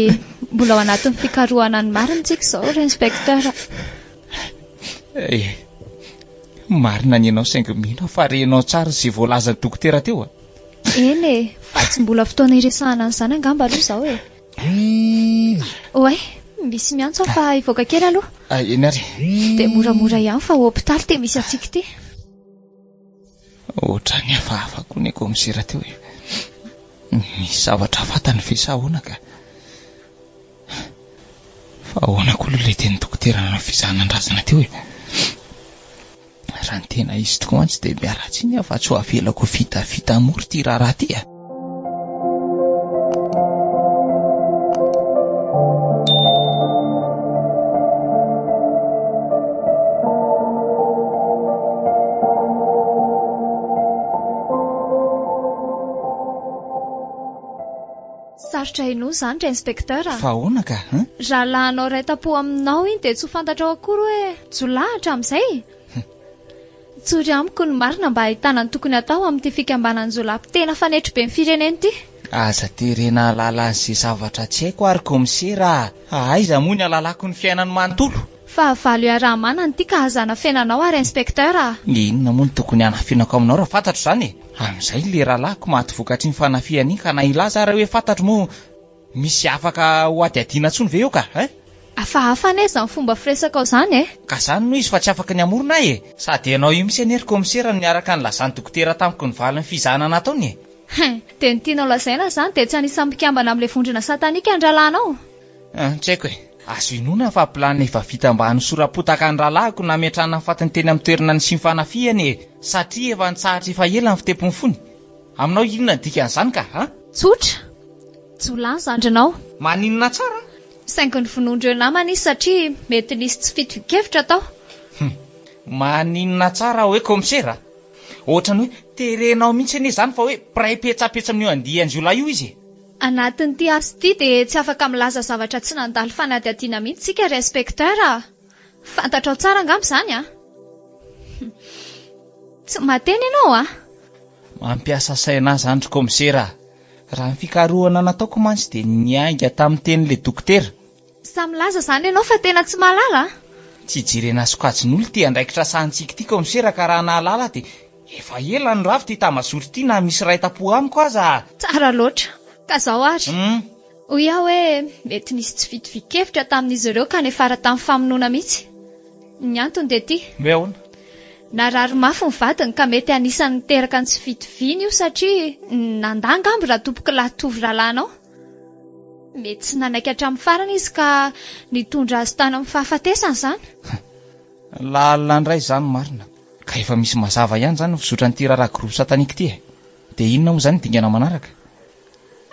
mbola ao anatin'ny fikarohana ny marina tsika izao ry inspecteur. Eh, marina ny anao saingy mino aho fa renao tsara izay voalazan'ny dokotera teo a. Eny e, fa tsy mbola fotoana hiresahana an'izany angamba aloha izao e. Oay, misy miantso aho fa hivoaka kely aloha. Ah, eny ary. Dia moramora ihany fa hopitaly ity misy antsika ity. Ohatran'ny hafahafa koa ny kaomisera teo e. Misy zavatra fantany ve sa ahoana ka? Fa ahoana koa aloha ilay tenin'ny dokotera nanao fizahana ny razana teo e? Raha ny tena izy tokoa mantsy dia miala tsiny aho fa tsy ho avelako ho vitavita mora ity raharaha ity a! Sarotra henoina izany ry inspecteur a! Fa ahoana ka hein? Rahalahinao iray tampo aminao iny dia tsy ho fantatrao akory hoe jiolahy hatramin'izay? Tsory amiko ny marina mba hahitana ny tokony hatao amin'ity fikambanan-jiolahy tena fanetry be ny firenena ity. Aza terena hahalala an'izay zavatra tsy haiko ary kaomisera a! Aiza moa ny hahalalako ny fiainany manontolo? Fahavalo iaraha-manana ity ka aza anafenanao ary inspecteur a! Inona moa no tokony hanafenako aminao raha fantatro izany e? Amin'izay ilay rahalahiko maty vokatr'iny fanafihana iny ka na hilaza ary aho hoe fantatro moa misy afaka ho hadihadiana intsony ve eo ka eh? Hafahafa anie izany fomba firesakao izany e! Ka izany no izy fa tsy afaka ny hamorona ahy e! Sady ianao io mihitsy anie ry kaomisera no niaraka nilazan'ny dokotera tamiko ny valin'ny fizahana nataony e! Hein! Dia ny tianao lazaina izany dia tsy anisan'ny mpikambana amin'ilay vondrona satanika ny rahalahinao? Hein, tsy haiko e! Azo inoana fa planina efa vita mba hanosoram-potaka ny rahalahiko nametrahana ny fatiny teny amin'ny toerana nisian'ny fanafihana e! Satria efa nitsahatra efa ela ny fitempon'ny fony. Aminao inona ny dikan'izany ka? An? Tsotra! Jiolahy ny zandrinao. Maninona tsara? Saingy novonoin'ireo namany izy satria mety nisy tsy fitovian-kevitra tao. Hum! Maninona tsara hoe kaomisera? Ohatran'ny hoe terenao mihitsy anie izany fa hoe mpiray petsapetsa amin'io andian-jiolahy io izy e! Anatin'ity asa ity dia tsy afaka milaza zavatra tsy nandalo fanadihadiana mihitsy isika ry inspecteur a! Fantatrao tsara angamba izany an! Tsy mahateny ianao an! Mampiasa saina ahy izany ry kaomisera a! Raha ny fikarohana nataoko mantsy dia niainga tamin'ny tenin'ilay dokotera. Sahy milaza izany ianao fa tena tsy mahalala an! Tsy jerena sokajin'olona ity andraikitra sahantsika ity kaomisera ka raha nahalala aho dia efa ela no ravo ity tambazotra ity na misy iray tampo amiko aza. Tsara loatra. Ka zao ary. Hoy aho hoe mety nisy tsy fitovian-kevitra tamin'izy ireo ka niafara tamin'ny famonoana mihitsy. Ny antony dia ity. Hoe ahoana? Narary mafy ny vadiny ka mety anisan'ny niteraka ny tsy fitoviana io satria nandà angamba Ratompokolahy Tovo rahalahinao. Mety tsy nanaiky hatramin'ny farany izy ka nitondra azy tany amin'ny fahafatesana izany. Lalina indray izany marina. Ka efa misy mazava ihany izany ny fizotran'ity raharaha groupe satanique ity e! Dia inona moa izany ny dingana manaraka?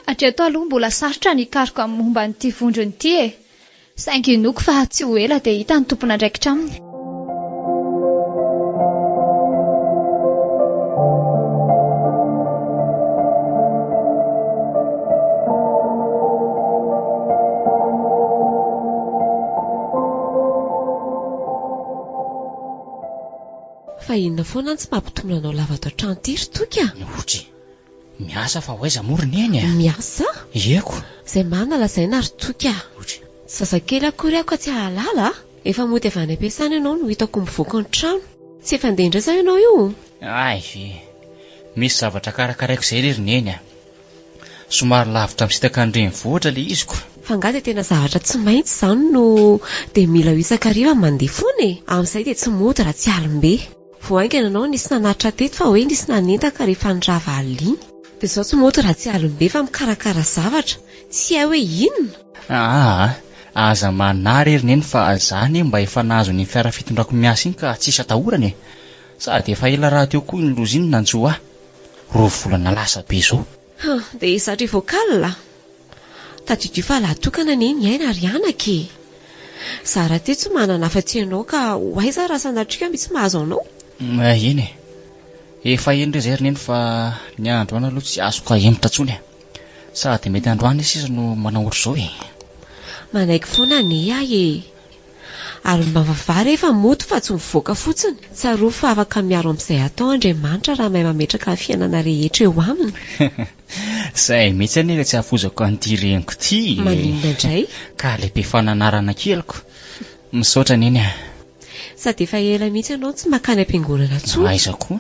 Hatreto aloha mbola sarotra ny hikaroka ny momba an'ity vondrona ity e! Saingy inoako fa tsy ho ela dia hita ny tompon'andraikitra aminy. Fa inona foana no tsy mampitony anao lava ato an-trano ity ry Toky a? Ohatry. Miasa fa ho aiza moa ry Neny a? Miasa? Ieko. Izay marina lazaina ry Toky a! Ohatry. Tsy zazakely akory aho ka tsy hahalala a! Efa mody avy any am-piasana ianao no hitako mivoaka ny trano. Tsy efa handeha indray izao ianao io? Hay ve! Misy zavatra karakaraiko izay re ry Neny a! Somary lavitra misintaka ny renivohitra ilay izy ko! Fa angaha dia tena zavatra tsy maintsy izany no dia mila ho isan-kariva mandeha foana e? Amin'izay dia tsy mody raha tsy alim-be. Vao haingana ianao nisy nanatitra teto fa hoe nisy nanendaka rehefa nirava alina iny. Dia izao tsy mody raha tsy alim-be fa mikarakara zavatra, tsy hay hoe inona? Aa! Aza manary ry Neny fa za anie mba efa nahazo an'iny fiara fitondrako miasa iny ka tsisy atahorana e! Sady efa ela rahateo koa iny loza iny nanjo ahy. Roa volana lasa be izao. Hum, dia zatra vocal a! Tadidio fa lahy tokana anie ny aina ry anaka e! Za rahateo tsy manana afa-tsy ianao ka ho aiza raha sanatria misy mahazo anao? Eny e! Efa eny re izay ry Neny fa ny androany aloha tsy azoko ahemotra intsony e. Sady mety androany sisa no manao ohatr'izao e. Manaiky foana anie aho e. Ary mba mivavaha rehefa mody fa tsy mivoaka fotsiny. Tsarovy fa afaka miaro amin'izay atao Andriamanitra raha mahay mametraka ny fiainana rehetra eo aminy. Izay mihitsy anie ilay tsy hahafozako an'ity reniko ity e. Maninona indray? Ka ilay be fananarana keliko. Misaotra Neny a. Sady efa ela mihitsy ianao no tsy mankany am-piangonana intsony. Aiza koa?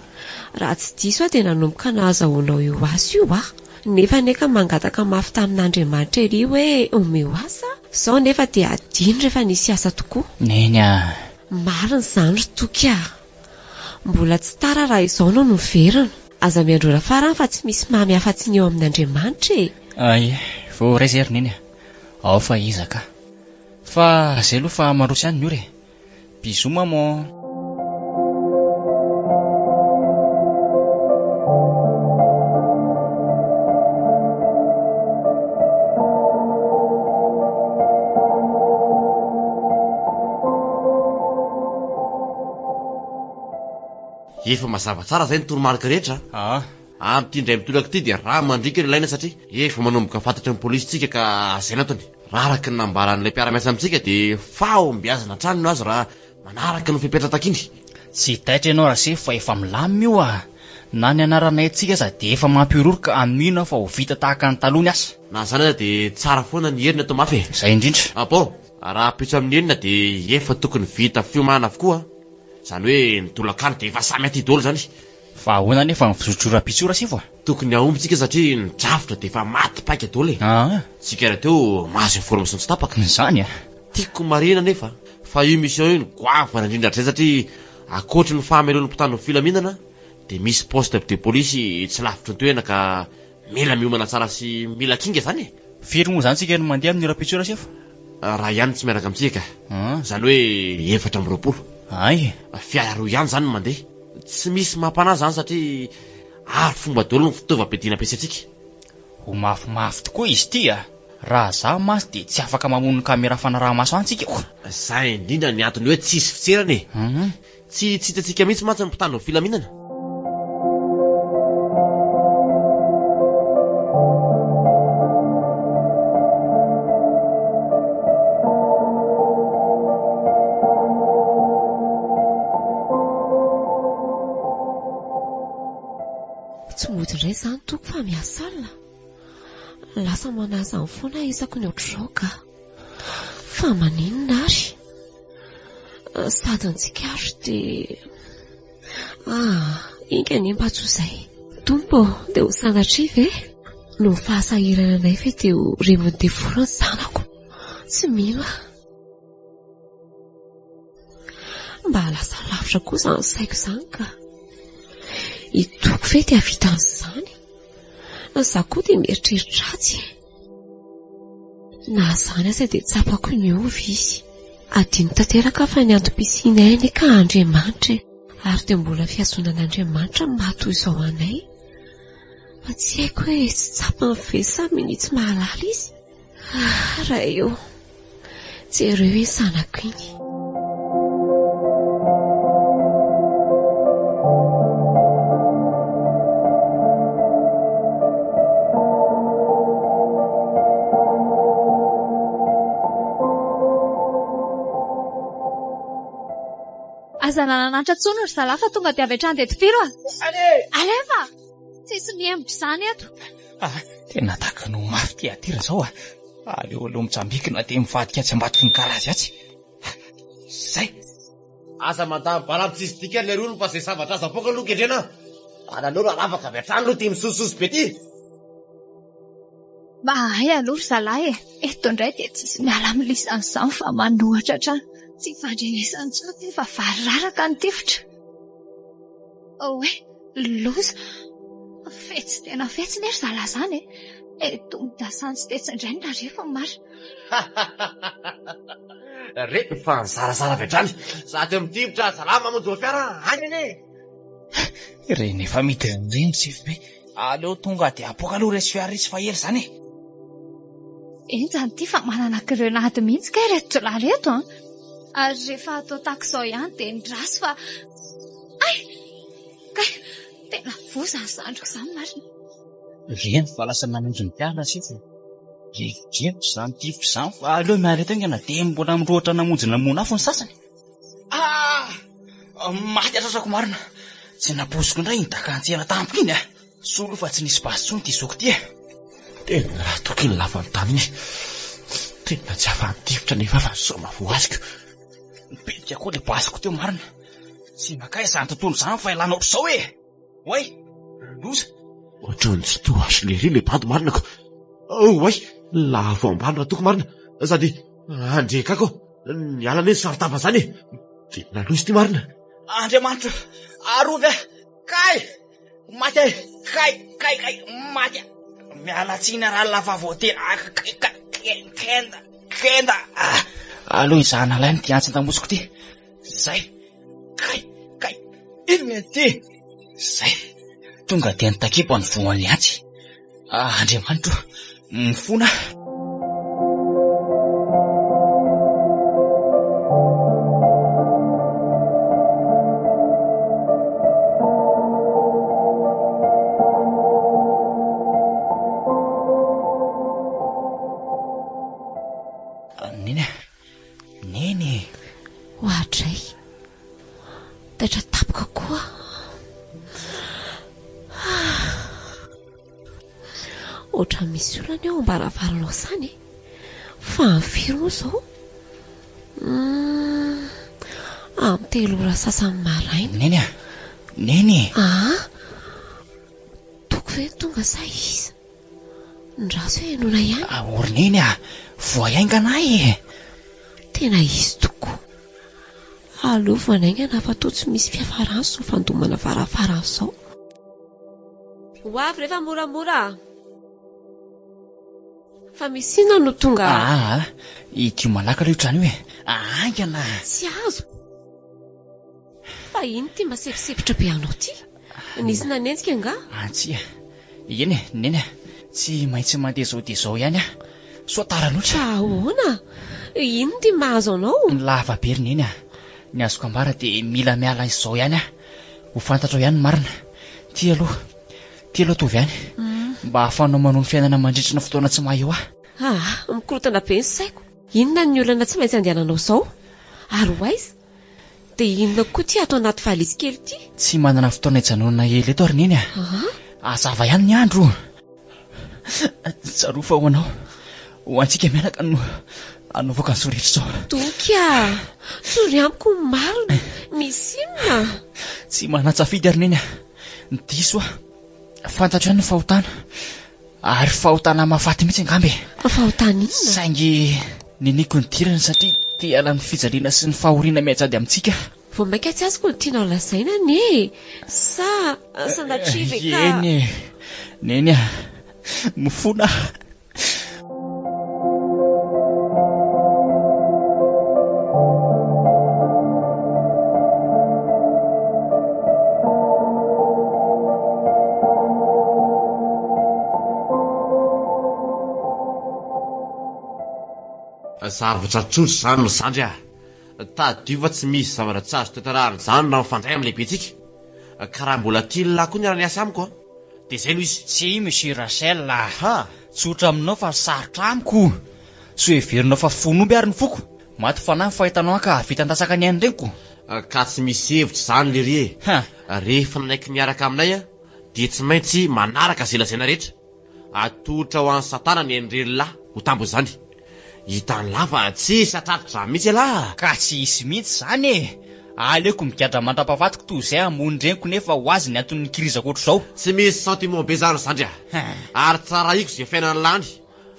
Raha tsy diso aho dia nanomboka nahazahoanao io asa io aho. Nefa anie ka mangataka mafy tamin'Andriamanitra ery hoe omeo asa aho. Izao anefa dia adino rehefa nisy asa tokoa. Neny a! Marina izany ry Toky a! Mbola tsy tara raha izao no miverina. Aza miandry ora farany fa tsy misy mamy afa-tsy ny eo amin'Andriamanitra e! Ay, voaray izay ry Neny a! Ao fa ezaka. Fa zay aloha fa mandroso ihany ny ora e! Bisous maman! Efa mazava tsara zay ny toromarika rehetra a! Amin'ity indray mitoraka ity dia rà mandriaka no ilaina satria efa manomboka fantatry ny polisy tsika ka zay no antony. Raha araka ny nambaran'ilay mpiara-miasa amintsika dia fahombiazana hatrany no azo raha manaraka ny fepetra takiany. Tsy taitra ianao Rasefo fa efa milamina io ah! Na ny anaranay antsika aza dia efa mampihorohoro ka mino aho fa ho vita tahaka ny taloha ny asa. Na izany aza dia tsara foana ny heriny atao mafy e! Izay indrindra. Ah bon! Rahampitso amin'ny enina dia efa tokony vita fiomanana avokoa an! Izany hoe ny tolakandro dia efa samy aty daholo izany. Fa ahoana anefa ny fizotro rahampitso io Rasefo a? Tokony hahomby tsika satria ny drafitra dia efa maty paika daholo e! Aa! Tsika rahateo mahazo information tsy tapaka. Izany a! Tiako marihina anefa fa io mission io no goavana indrindra hatrizay satria ankoatry ny fahamelohan'ny mpitandro ny filaminana dia misy poste de police tsy lavitry ny toerana ka mila miomana tsara sy mila kinga izany e! Firy moa izany tsika no mandeha amin'io rahampitso io Rasefo? Raha ihany tsy miaraka amintsika ka! Aa! Izany hoe 24. Hay! Fiara roa ihany izany no mandeha. Tsy misy mampanahy izany satria ary fomba daholo ny fitaovam-piadiana ampiasaintsika. Ho mafimafy tokoa izy ity a! Raha za mantsy dia tsy afaka mamono ny camera fanaraha-maso any tsika ko! Zay indrindra ny antony hoe tsisy fitserana e! Tsy tsy hitantsika mihitsy mantsy ny mpitandro ny filaminana. Tsy mody indray izany Toky fa miasa alina. Lasa manahy izany foana aho isaky ny ohatr'izao ka. Fa maninona ary? Sady ny tsikaritra dia... Ah, enga anie mba tsy ho izay. Tompo ô, dia ho sanatria ve? Noho ny fahasahirananay ve dia ho rembin'ny devoly ny zanako? Tsy mino aho. Mba lasa lavitra koa izany saiko izany ka. I Toky ve dia hahavita an'izany? Izaho koa dia mieritreritra ratsy e. Na izany aza dia tsapako niova izy. Adino tanteraka fa ny antom-pisianay anie ka Andriamanitra e. Ary dia mbola fihazonan'Andriamanitra no maha toy izao anay. Fa tsy haiko hoe tsy tsapany ve sa minia tsy mahalala izy? Ah, Ray ô, jereo iny zanako iny. Aza nananatra intsony ry zalahy fa tonga dia avy hatrany dia tifiro a! Alefa! Tsisy mihemotra izany eto. Ah, tena tahaka ny ho mafy ity aty raha izao ah. Aleo aloha mitsambikina dia mivadika atsy ambadiky ny garazy atsy. Zay! Aza mandany bala amin'ny tsisy dikany lery olona fa izay zavatra azo apoaka aloha kendrena. Bala aleo raha ravaka avy hatrany aloha ity misososo be ity. Mahay aloha ry zalahy e! Eto indray dia tsisy miala amin'ny lisany izany fa manohatra hatrany. Tsy ifandrenesana intsony ity fa variraraka ny tifitra. Oe! Loza! Fetsy tena fetsy anie ry zalahy izany e! Eto midasantsy tetsy indray no narefo ny marina. Reto fa nizarazara avy hatrany. Sady mitifitra zalahy mamonjy voa fiara haingana e! Ireny efa midina ireny ry sefo be. Aleo tonga dia apoaka aloha resy fiara resy fa ela izany e! Henjana ity fa manana grenady mihitsy kay ireto jiolahy ireto an! Ary rehefa atao tahaka izao ihany dia ny ratsy fa. Hay! Kay! Tena voa izany zandriko izany marina. Reny fa lasa namonjy ny mpiala sefo. Rivodrivotra izany tifitra izany fa aleo miala eto haingana dia mbola mirohotra namonjy namono afo ny sasany. Ah! Maty hatratrako marina. Tsy nampoiziko indray iny daka an-tsena tampoka iny a. Soa aloha fa tsy nisy basy intsony ity zoky ity e. Tena raha toky iny lafany tany iny. Tena tsy afa-nitifitra nefa fa soma voaziko. Nipetrika koa ilay basiko teo marina. Tsy makaiza izany tontolo izany fa ialana ohatr'izao e. Oay! Loza! Ohatran'ny tsy toa azy lery ilay bandy marina ko. Oay! Lavo ambany raha toko marina. Sady andrekako. Niala anie ny saron-tava izany e. Tena loza ity marina. Andriamanitra! Arovy ahy! Kay! Maty ahy! Kay! Kay! Kay! Maty ahy! Miala tsiny raha fa voatery. Kay! Kay! Kenda! Kenda! Aleo hizahana lahy ity antsin-damosiko ity. Zay! Kay! Kay! Inona ity? Zay! Tonga dia nitakipo ny voan'ny antsy. Ah, Andriamanitro, mifona aho. Neny a! Neny e! Oadray! Taitra tampoka koa aho. Ohatran'ny misy olana eo am-baravaranao izany e! Fa amin'ny firy moa izao? Humm, amin'ny telo ora sasany maraina. Neny a! Neny e! Aa! Toky ve no tonga sa iza? Ndraso hoe henoina ihany. O ry Neny a! Voay haingana ahy e! Tena izy tokoa. Aleo voanaingana fa toa tsy misy fiafarany izao fandomana varavarana izao. Ho avy rehefa moramora a! Fa misy inona no tonga? Aa, idio malaka aloha io trano io e! Haingana! Tsy azoko. Fa ino ity mba sefisefotra be anao ity? Nisy nanenjika angaha? Antsia. Eny e, Neny a! Tsy maintsy mandeha izao dia izao ihany aho. Sao tara loatra. Fa ahoana? Inona ity mahazo anao? Lava be ry Neny a! Ny azoko ambara dia mila miala izao ihany aho. Ho fantatrao ihany ny marina. Ity aloha, ity aloha ataovy ihany. Mba hahafahanao manohy ny fiainana mandritra ny fotoana tsy maha eo ahy. Aa, mikorontana be ny saiko. Inona ny olana tsy maintsy andehananao izao? Ary ho aiza? Dia inona koa ity ato anaty valizy kely ity? Tsy manana fotoana hijanonana ela eto aho ry Neny a! Hazava ihany ny andro. Tsarovy fa ho anao, ho antsika mianaka no anaovako an'izao rehetra izao. Toky a! Tsory amiko ny marina. Misy inona? Tsy manan-tsafidy aho ry Neny a! Diso aho. Fantatro ihany ny fahotana. Ary fahotana mahafaty mihitsy angamba e! Fahotana inona? Saingy niniako nidirana satria te hiala amin'ny fijaliana sy ny fahoriana mianjady amintsika aho. Vao mainka tsy azoko ny tianao lazaina anie e! Sa sanatria ve ka. Eny e! Neny a! Mifona aho. Zavatra tsotra izany ry zandry a! Tadidio fa tsy misy zavatra tsy azo tanterahina izany raha mifandray amin'ny lehibentsika. Ka raha mbola tian'lah koa ny hiara-miasa amiko an! Dia izay no izy. Tsia Monsieur Rachel a! Tsotra aminao fa sarotra amiko. Tsy ho heverinao fa fon'omby ary ny foko. Maty fanahy ny fahitanao ahy ka hahavita handatsaka ny ain'ny reniko. Ka tsy misy hevitra izany lery e! Rehefa nanaiky niaraka aminay aho dia tsy maintsy manaraka izay lazaina rehetra. Atolotra ho an'i Satana ny ain'irery lahy ho tambin'izany. Hitan'lah fa tsy hisy hatratra izany mihitsy ialahy. Ka tsy hisy mihitsy izany e! Aleoko migadra mandra-pahafatiko toy izay hamono ny reniko nefa ho azy ny anton'ny nikirizako ohatr'izao. Tsy misy sentiment be zany ry zandry a! Ary tsarahiko izay fiainan'lah any.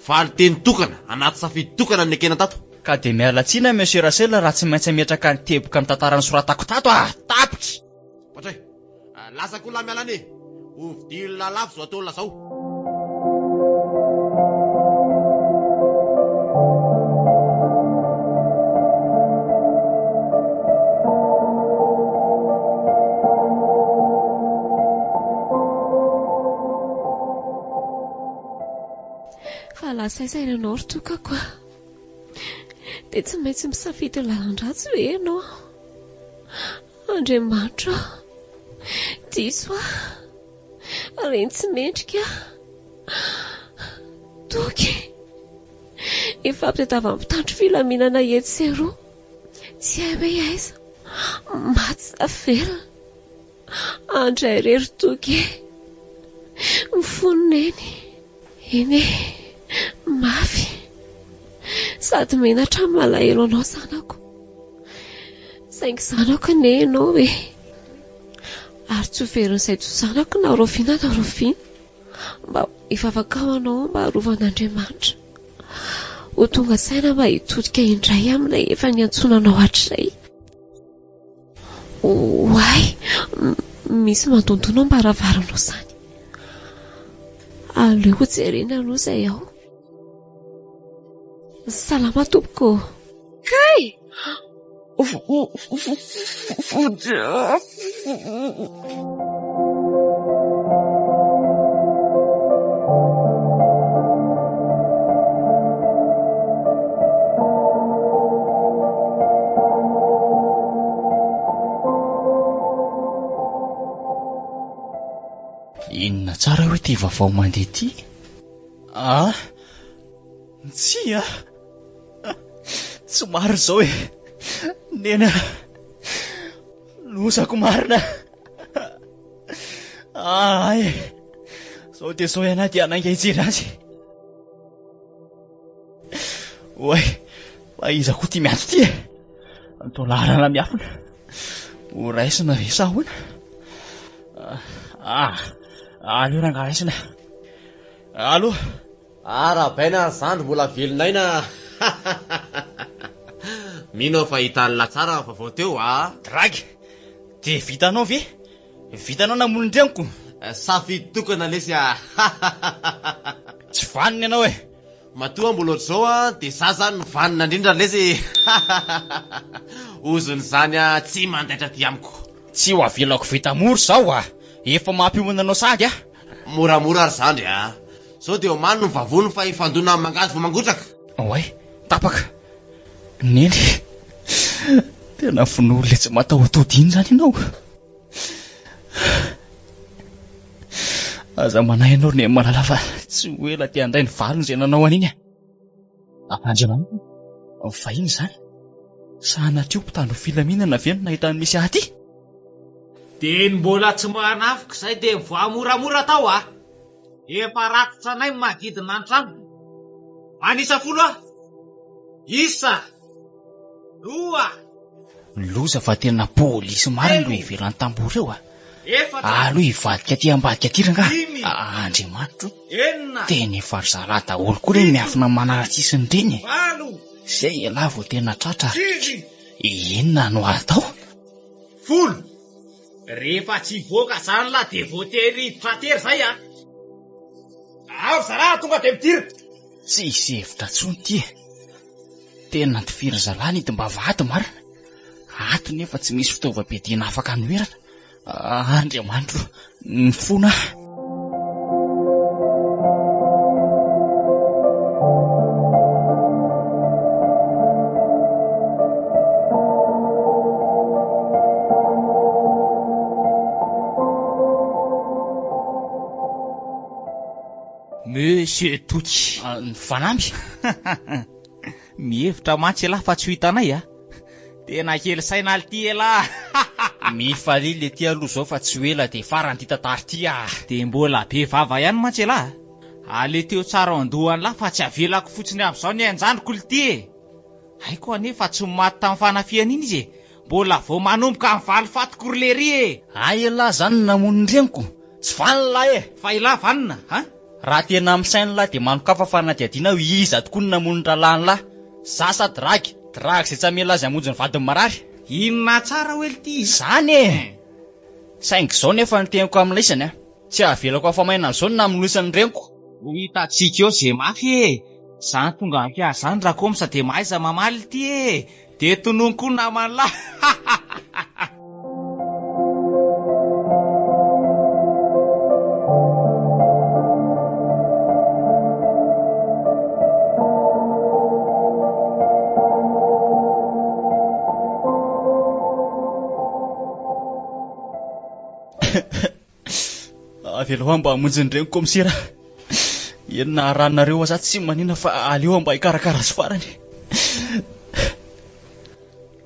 Valin-teny tokana, anaty safidy tokana no nekena tato. Ka dia miala tsiny aho Monsieur Rachel raha tsy maintsy hametraka ny teboka amin'ny tantara nosoratako tato a! Tapitra! Patray, lasa koa lah miala any e! Ho vidian'lah lafo izao ataon'lah izao. Fa lasa aiza ianao ry tokako a? Dia tsy maintsy misafidy ny lalan-dratsy ve ianao? Andriamanitra ô, diso aho. Reny tsy mendrika aho. Toky. Ifampitadiavan'ny mpitandro filaminana etsy sy eroa. Tsy hay hoe aiza. Maty sa velona. Andray irery Toky e. Mifono Neny. Eny e. Mafy. Sady menatra no malahelo anao zanako. Saingy zanako anie ianao e. Ary tsy ho verin'izay tsy ho zanako na rahoviana na rahoviana. Mba hivavaka ho anao aho mba harovan'Andriamanitra. Ho tonga saina mba hitodika indray amin'ilay efa niantsoana anao hatrizay. Oay, misy mandondona ao am-baravaranao izany. Aleo hojerena aloha izay ao. Salama tompoko ô. Kay! Vonjeo aho. Inona tsara hoe ity vaovao mandeha ity? Ah! Tsia! Tsy marina izao e! Neny a! Lozako marina! Ay! Zao dia zao ianah dia hanainga hijery azy. Oay! Fa iza koa ity miantso ity e? Atao laharana miafina. Ho raisina ve sa ahoana? Ah! Aleo rangahy raisina. Allo! Arahabaina ry zandry mbola velon'aina Mino aho fa hitan'lah tsara ny vaovao teo a! Dragy! Dia vitanao ve? Vitanao namono ny reniko? Safidy tokana lesy a! Tsy vanona ianao e! Matoa mbola ohatr'izao a, dia za zany no vanona indrindra lesy e! Ozon'izany a, tsy mandaitra aty amiko. Tsy ho avelako vita mora izao a! Efa mampiomana anao sahady aho. Moramora ry zandry a! Zao dia omano ny vavony fa hifandona amin'ny mangady vao mangotraka. Oay, tapaka. Neny, tena vono'olona tsy mataho-tody iny izany ianao. Aza manahy ianao ry Neny malala fa tsy ho ela dia handray ny valiny izay nanao an'iny e. Andriamanitra, vahiny izany. Sanatria ho mpitandro filaminana ve no nahita ny misy ahy aty? Dia ny mbola tsy manafoka izay dia mivoaha moramora tao a! Efa rakotra anay ny manodidina ny trano. Manisa folo aho. Isa. Roa. Loza fa tena polisy marina ireo ivelan'ny tamboho ireo a! Efatra. Aleo hivadika aty ambadika aty rangaha. Dimy. Andriamanitro. Enina. Tena efa ry zalahy daholo koa ireny miafina manara-tsisiny ireny e. Valo. Izay ialahy vao tena tratra. Sivy. Inona no atao? Folo. Rehefa tsy hivoaka zany lah de voatery hiditra tery zay a! Ao ry zalahy tonga de midira! Tsisy hevitra tsony ty e! Tena antifiry zalahy ny hidim-bavahady marina! Ato nefa tsy misy fitaovam-piadiana afaka anoherana! Andriamanitro o! Mifona aho! Monsieur Toky. Ah, ny fanamby? Mihevitra mantsy ialahy fa tsy ho hitanay a. Tena kely saina lty elah. Mifalia lety aloha zao fa tsy ho ela dia farany ity tantara ity ah. Dia mbola be vava ihany mantsy elah. Aleteo tsara ao an-dohan'lah fa tsy avelako fotsiny amin'izao ny ain-jandriko lty e. Haiko anie fa tsy maty tamin'ny fanafihana iny izy e. Mbola vao manomboka ny valifatiko ry lery e. Hay elah zany no namono ny reniko. Tsy vanona lah e. Fa elah vanona a. Raha tena misaina lah dia manokafa fanadihadiana hoe iza tokoa no namono ny rahalahin'lah. Za sa dragy? Dragy izay tsy hamela azy hamonjy ny vadiny marary. Inona tsara hoe lty? Izany e! Saingy izao nefa ny teniko amin'laisany a! Tsy avelako afa-maina an'izao ny namonosany ny reniko. Ho hitantsika eo ze mafy e! Zany tonga hampiahy zany Rakomsa de mahaiza mamaly lty e! De tonony koa naman'lah! Avelao aho mba hamonjy ny reniko kaomisera. Eny na arahinareo aza tsy manina fa aleo aho mba hikarakara azy farany.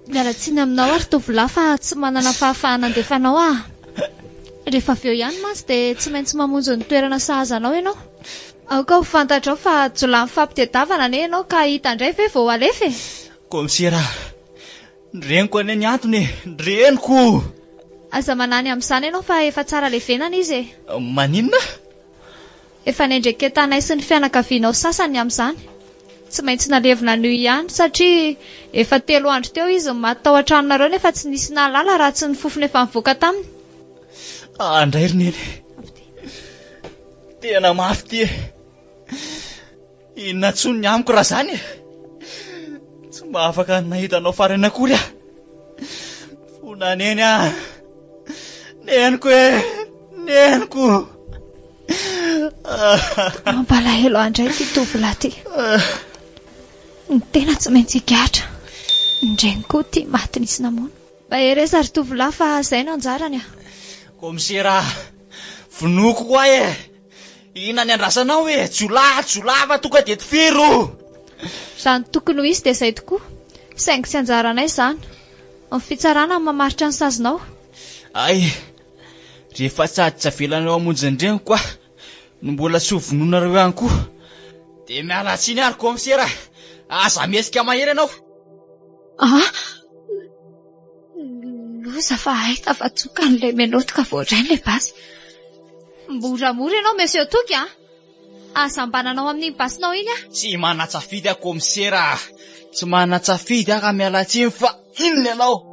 Miala tsiny aminao aho ry tovolahy fa tsy manana fahafahana handefa anao aho. Rehefa avy eo ihany mantsy dia tsy maintsy mamonjy ny toerana sahaza anao ianao. Aoka ho fantatrao fa jiolahy mifampitedavana anie ianao ka hita indray ve vao alefa e! Kaomisera, ny reniko anie ny antony e! Ny reniko! Aza manany amin'izany ianao fa efa tsara levenana izy e! Maninona? Efa nendreketanay sy ny fianakavianao sasany ny amin'izany. Tsy maintsy nalevina anio ihany satria efa telo andro teo izy no maty tao an-tranonareo nefa tsy nisy nahalala raha tsy ny fofona efa nivoaka taminy. Andray ry neny. Tena mafy ity e. Inona intsony ny amiko raha izany e? Tsy mba afaka nahita anao farany akory aho. Fona neny ah. Neniko e! Neniko! Mampalahelo ahy indray ity tovolahy ity. Ny tena tsy maintsy higadra. Ny reniny koa ity maty nisy namono. Mahereza ry tovolahy fa izay no anjarany ah. Kaomisera, vonoiko koa e! Inona ny andrasanao e? Jiolahy, jiolahy fa tonga dia tifiro! Raha ny tokony ho izy dia izay tokoa. Saingy tsy anjaranay izany. Ny fitsarana no mamaritra ny sazinao. Hay! Rehefa sady tsy avelanareo hamonjy ny reniko aho no mbola tsy ho vonoinareo ihany koa. Dia miala tsiny ary kaomisera a! Aza mihetsika mahery ianao. Ah! Loza fa hay tafatsoaka an'ilay menotte ka voadrainy ilay basy. Moramora ianao Monsieur Toky a! Aza mba nanao amin'iny basinao iny aho. Tsy manan-tsafidy aho kaomisera a! Tsy manan-tsafidy aho ka miala tsiny fa inona ianao?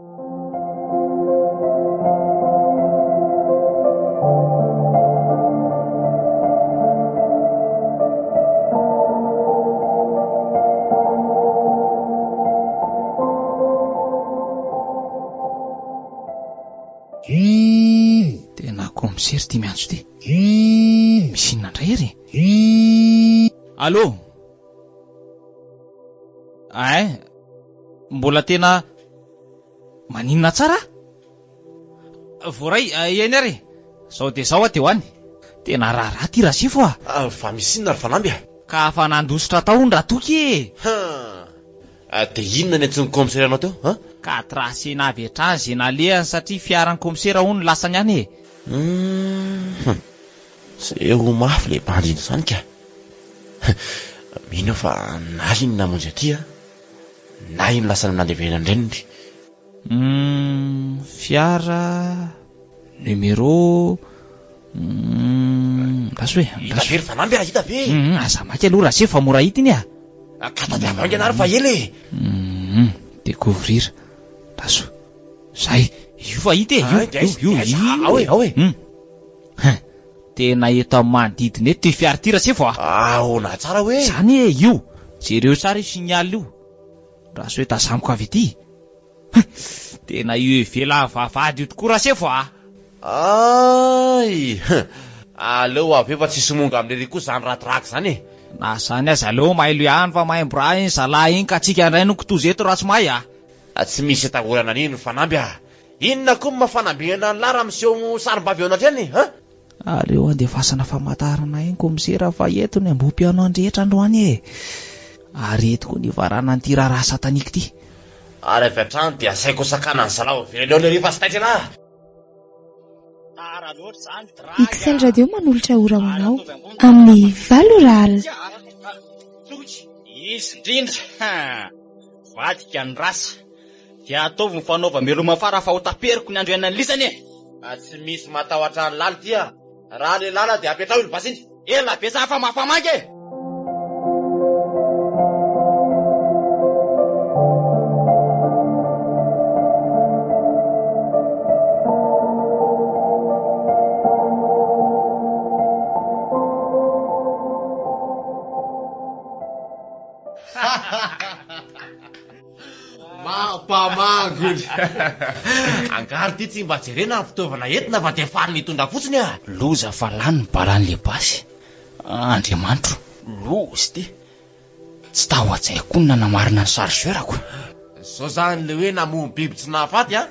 Tena kaomisera ity miantso ity. Misy inona indray ary e? Allô? Ein, mbola tena maninona tsara? Voaray, eny ary e! Zao dia zao aho dia ho any. Tena raharaha ity Rasefo a! Fa misy inona ry Fanamby a? Ka afa nandositra tao hono Ratoky e! Han! Dia inona ny antsoin'ny kaomisera anao teo an? Ka tracena avy hatrany izay nalehany satria fiaran'ny kaomisera hono lasany any e! Hum! Seho mafy ilay bandy iny izany ka! Mino aho fa na iny namonjy aty an, na iny lasa nandevenan-dreniny. Humm fiara numéro humm andraso e Hita ve ry Fanamby a, hita ve? Humm aza maika aloha Rasefo fa mora hita iny a! Ka tadiavo haingana ary fa ela e! Humm découvrir andraso zay io fa hita e io io io io Ao e, ao e! Humm hein tena eto amin'ny manodidina eto ity fiara ity Rasefo a! Ahoana tsara hoe? Zany e io! Jereo tsara io signal io! Andraso hoe tazaniko avy ety! Tena io ivelan'ny vavahady io tokoa Rasefo a! Ay! Aleo avy eo fa tsy somonga amin'ery koa izany radraky izany e! Na izany aza aleo mailo ihany fa maimbo raha iny zalahy iny ka tsika indray no kitoza eto raha tsy mahay a! Tsy misy atahorana an'iny ry Fanamby a! Inona koa no maha fanambinana an'lah raha miseho sarim-bavy eo anatrehany an? Aleo andefasana famantarana iny komisera fa eto ny ambohipihaonan'ny rehetra androany e! Ary eto koa ny hivaranan'ity raharaha satanique ity. Ary avy hatrany dia asaiko hosakanan'ny zalahy ho velona eo lery fa tsy taitra elah! XL Radio manolotra ora ho anao amin'ny valo ora alina. Izy indrindra! Vadika ny rasa. Dia ataovy ny fanaovam-beloma fara fa ho taperiko ny andro iainan'ny lisany e! Tsy misy matahotra an'i Lala ity a! Raha le Lala dia apetraho iny basy iny! Ela be za fa mafamangy e! Mampamangy! Angaha ry ty tsy mba jerena ny fitaovana entina fa dia faly nitondra fotsiny ah! Loza fa lany ny balan'ilay basy. Andriamanitro, loza ity. Tsy tao an-tsaiko koa ny nanamarina ny chargeur-ko. Zao zany le hoe namono biby tsy nahafaty a!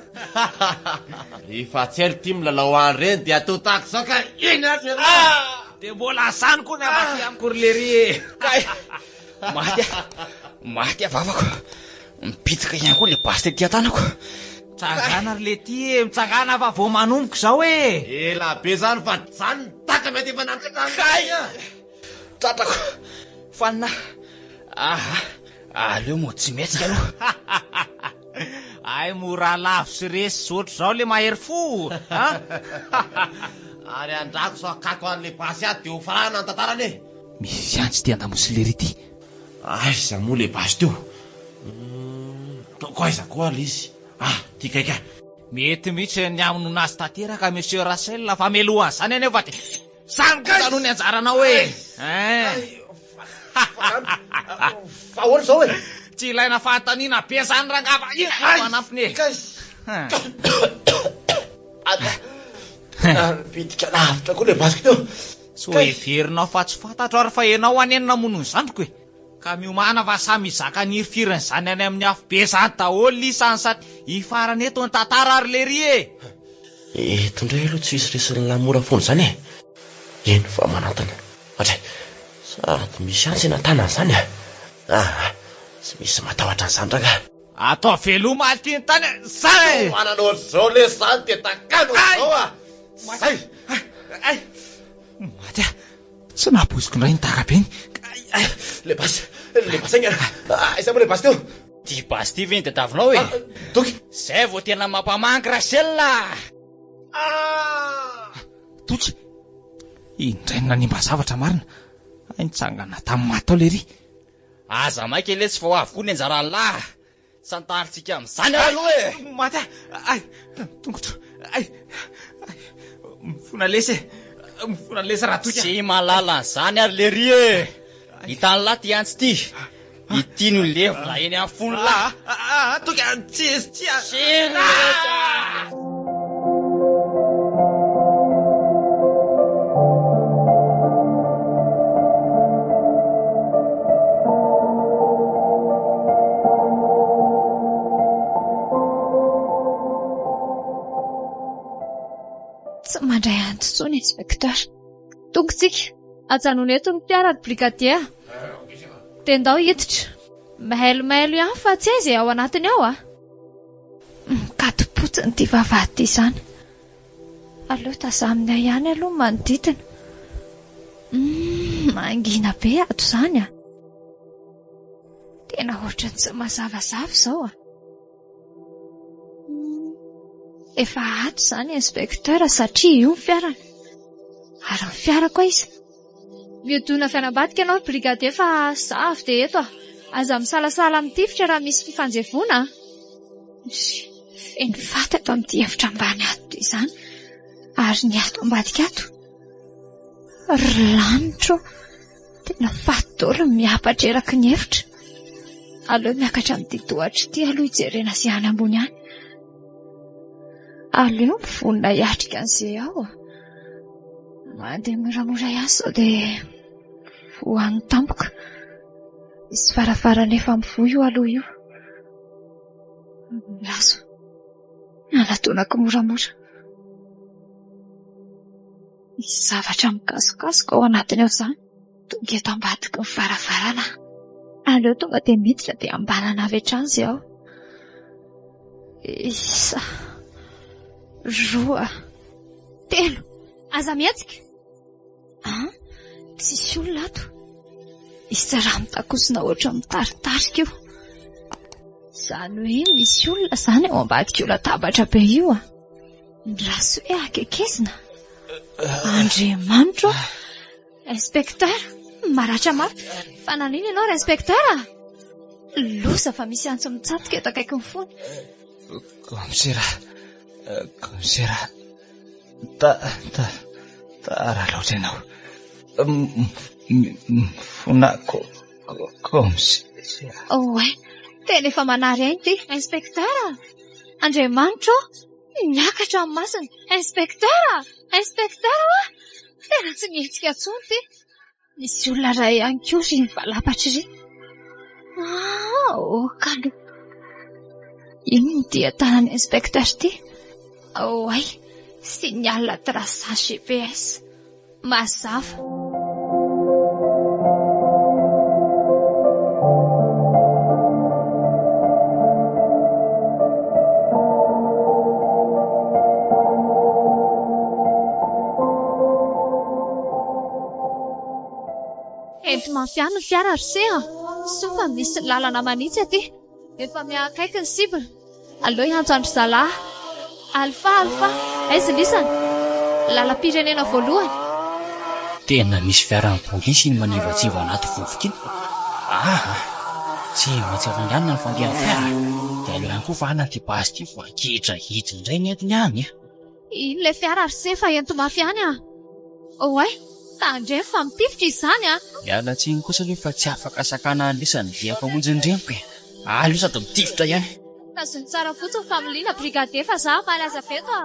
Rehefa tsy haiko ty milalao an'ireny dia atao tahaka izao ka iny ary ry Ah! Dia mbola zany koa ny avy aty amiko ry lery e! Kay! Maty aho! Maty aho vavako! Mipitika ihany koa le basy tety an-tanako. Mitsangàna ry letia e! Mitsangàna fa vao manomboka izao e! Ela be zany fa zany ny daka mety efa nandratra an'i Kay! Tratrako! Fanina! Aha! Aleo mody tsy mihetsika aloha. Hay mora lavo sy resy ohatr'izao le mahery fo a! Ary andrako sao akako an'le basy ato dia ho farahana ny tantarany e! Misy antsy ity andamosin'i lery ity. Aiza moa le basy teo? Ataoko aiza koa ary le izy? Ah, ty kaiky ah! Mety mihitsy ny hamonoana azy tanteraka Monsieur Rachel fa mialohan'izany anefa dia zany kosa aloha ny anjaranao e! Hein! Fa ahoana izao e? Tsy ilaina fanontaniana be izany rangahy fa inona no hanampiny e? Nipitika lavitra koa le basiko teo. Sao heverinao fa tsy fantatro ary fa ianao anie no namono ny zandriko e! Ka miomàna fa samy hizaka ny hirifirin'izany any amin'ny afobe izany daholo lisany sady hifarana eto ny tantara ry lery e! Eto indray aloha tsy hisy resin'ny lahy mora foana izany e! Eny fa manantona. Hatray! Sady misy antsy eny an-tanana izany a! Aa! Tsy misy matahotra an'izany rangahy. Atao veloma aty ny tany e! Zay! Tohanana ohatr'izao lesy izany dia takalo ohatr'izao a! Zay! Ay! Maty aho! Tsy nahapoiziko indray ny daka-beny. Ay! Ay! Le basy! Le basy haingana! Aiza moa le basy teo? Ty basy ty ve ny tadiavinao e? Toky! Zay vao tena mampamangy Rachel a! Ah! Toky! Indray no nanimba zavatra marina. Hay nitsangana tamin'ny maty tao lery. Aza maika letsy fa ho avy koa ny anjaran'lah. Santarintsika amin'izany aloha e! Maty aho! Ay! Tongotro! Ay! Ay! Mifona lesy e! Mifona lesy Ratoky a! Tsy mahalala an'izany ary lery e! Hitan'lah ty antsy ty! Ity no levona eny amin'ny fon'lah! Ah! Toky a! Tsy! Tsy! Tsia! Tsy mandray antso intsony inspecteur. Tonga tsika. Ajanony eto ny fiara ry brigadier. Dia ndao hiditra. Mailomailo ihany fa tsy hay izay ao anatiny ao a. Mikato-potsiny ity vavahady ity izany. Aleo tazanina ihany aloha ny manodidina. Humm, mangina be ato izany a! Tena ohatran'ny tsy mazavazava izao a! Humm, efa ato izany inspecteur satria io ny fiarany. Ary ny fiarako aiza? Miodina avy any ambadika ianao ry brigadier fa za avy dia eto a! Aza misalasala mitifitra raha misy fifanjevoana a! Ndry, feno faty ato amin'ity efitra ambany ato ity izany ary ny ato ambadika ato. Ry lanitra ô! Tena faty daholo ny miampatra eraky ny efitra. Aleo miakatra amin'ity tohatra ity aloha hijerena izay any ambony any. Aleo mivonona hiatrika an'izay ao a! Mandeha moramora ihany sao dia voan'ny tampoka. Misy varavarana efa mivoha io aloha io. Milaza. Anatonako moramora. Misy zavatra mikasokasoka ao anatiny ao izany. Tonga eto ambadiky ny varavarana. Aleo tonga dia miditra dia ambanana avy hatrany izay ao. Isa. Roa. Telo. Aza mihetsika! An! Tsisy olona ato. Misy raha mitakosona ohatran'ny mitaritarika io. Izany hoe misy olona izany ao ambadik'io latabatra be io a. Ndraso hoe akekezina. Andriamanitro ô! Inspecteur, maratra mafy. Fa nanino ianao ry inspecteur? Loza fa misy antso mitsatoka eto akaikin'ny fony. Kaomisera, kaomisera, ta, ta, tara loatra ianao. Mifona ko, ko, kaomisera. Oay, tena efa manary aina ity. Inspecteur, Andriamanitro ô, miakatra ny masony. Inspecteur, inspecteur oa, tena tsy mihetsika intsony ity. Misy olona iray ihany koa ry mivalapatra iry. Ah, ok aloha. Inona ity tanan'ny inspecteur ity? Oay, signal traçage GPS. Mazava. Ento mafy ihany ny fiara ry se a! Soa fa misy lalana manitsy aty. Efa miha-akaiky ny cible. Aleo hiantso an-dry zalahy. Alpha, Alpha, aiza lisany? Lalam-pirenena voalohany. Tena misy fiaran'ny polisy iny manivatsiva anaty vovoka iny. Aa! Tsy maintsy hafainganina ny fandehan'ny fiara. Dia aleo ihany koa vahana ity basy ity fa gidragidra indray ny entiny any a! Iny ilay fiara ry se fa ento mafy ihany a! Oay! Tandremo fa mitifitra izy izany a! Miala tsiny kosa aloha fa tsy afaka sakana an'lisany dia mpamonjy ny reniko e! Aleo sady mitifitra ihany. Tazony tsara fotsiny ny familiana brigadier fa za hamaly azy avy eto a!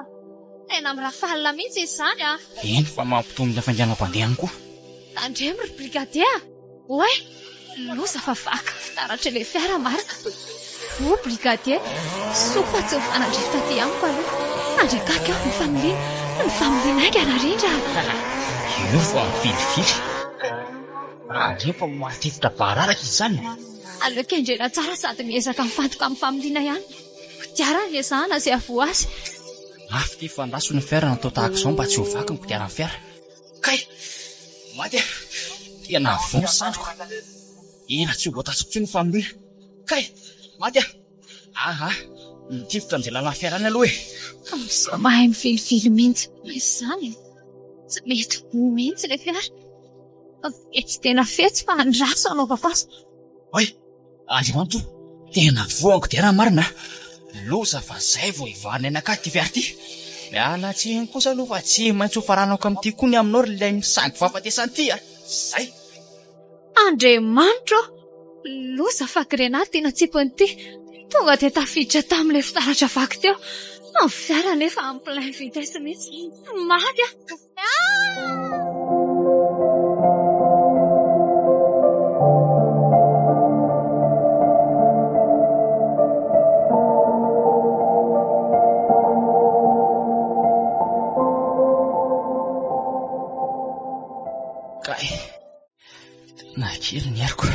Tena mirafalina mihitsy izy izany a! Eny fa mampitombo ny hafainganam-pandehany koa. Tandremo ry brigadier a! Oay! Loza fa vaky ny fitaratra ilay fiara marina. Oh brigadier, soa fa tsy nifanandrify taty amiko aloha. Andriakaiky aho, ny familiana, ny familiana haingana rindra a! Io vao mifilifily. Aleo fa mahatifitra bararaka izy izany e! Aleo kendrena tsara sady miezaka mifantoka amin'ny familiana ihany. Kodiarana ny ezahana izay havoa azy. Mafy ity fa andraso ny fiara natao tahaka izao mba tsy ho vaky ny kodiaran'ny fiara. Kay! Maty aho! Tena voa ny sandriko! Ela tsy ho voatazoko intsony ny familiana. Kay! Maty aho! Aha! Mitifitra amin'izay lalan'ny fiara any aloha e! Amin'izao mahay mivilivily mihitsy izany e! Tsy mety voa mihitsy ilay fiara. Fetsy tena fetsy fa andraso hanaovako azy. Oay! Andriamanitra o! Tena voa ny kodiarana marina a! Loza fa zay vao hivarina eny akady ity fiara ity! Miala tsiny kosa aloha fa tsy maintsy ho faranako amin'ity koa ny aminao ry ilay misangy fahafatesana ity a! Zay! Andriamanitra o! Loza fa grenady ity natsipiny ity! Tonga dia tafiditra tamin'ilay fitaratra vaky teo! Ny fiara anefa en plein vitesse mihitsy! Maty aho! Kay, tena kely ny heriko.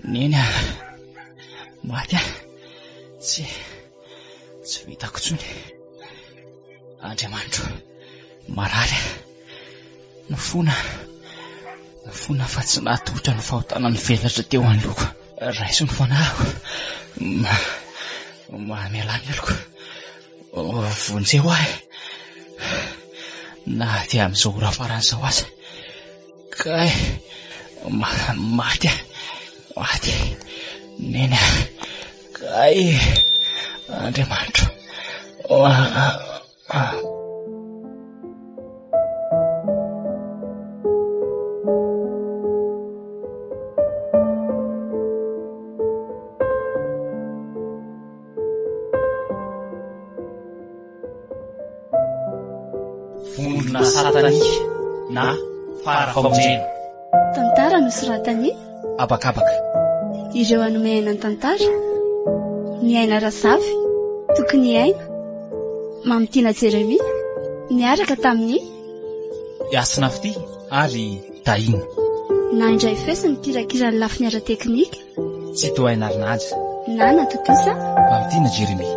Neny a, maty aho. Tsy, tsy vitako intsony. Andriamanitro, marary aho. Nifona, nifona fa tsy nahatohitra ny fahotana nivelatra teo anoloako. Raiso ny fanahiko, mamelà ny heloko. Vonjeo ahy, na dia amin'izao ora farany izao aza. Kay, maty aho, maty. Neny a, kay, Andriamanitro. Vondrona satanika na fara-famonjena. Tantara nosoratan'i. Habakabaka. Ireo hanome aina ny tantara. Ny Aina Razafy, Tokony Aina, Mamitiana Jeremia, niaraka tamin'i. Hasina Fitia ary Tahiana. Nandray feo sy nikirakira ny lafiny ara-teknika. Tsitohaina Arinaja. Nana Tontosa. Mamitiana Jeremia.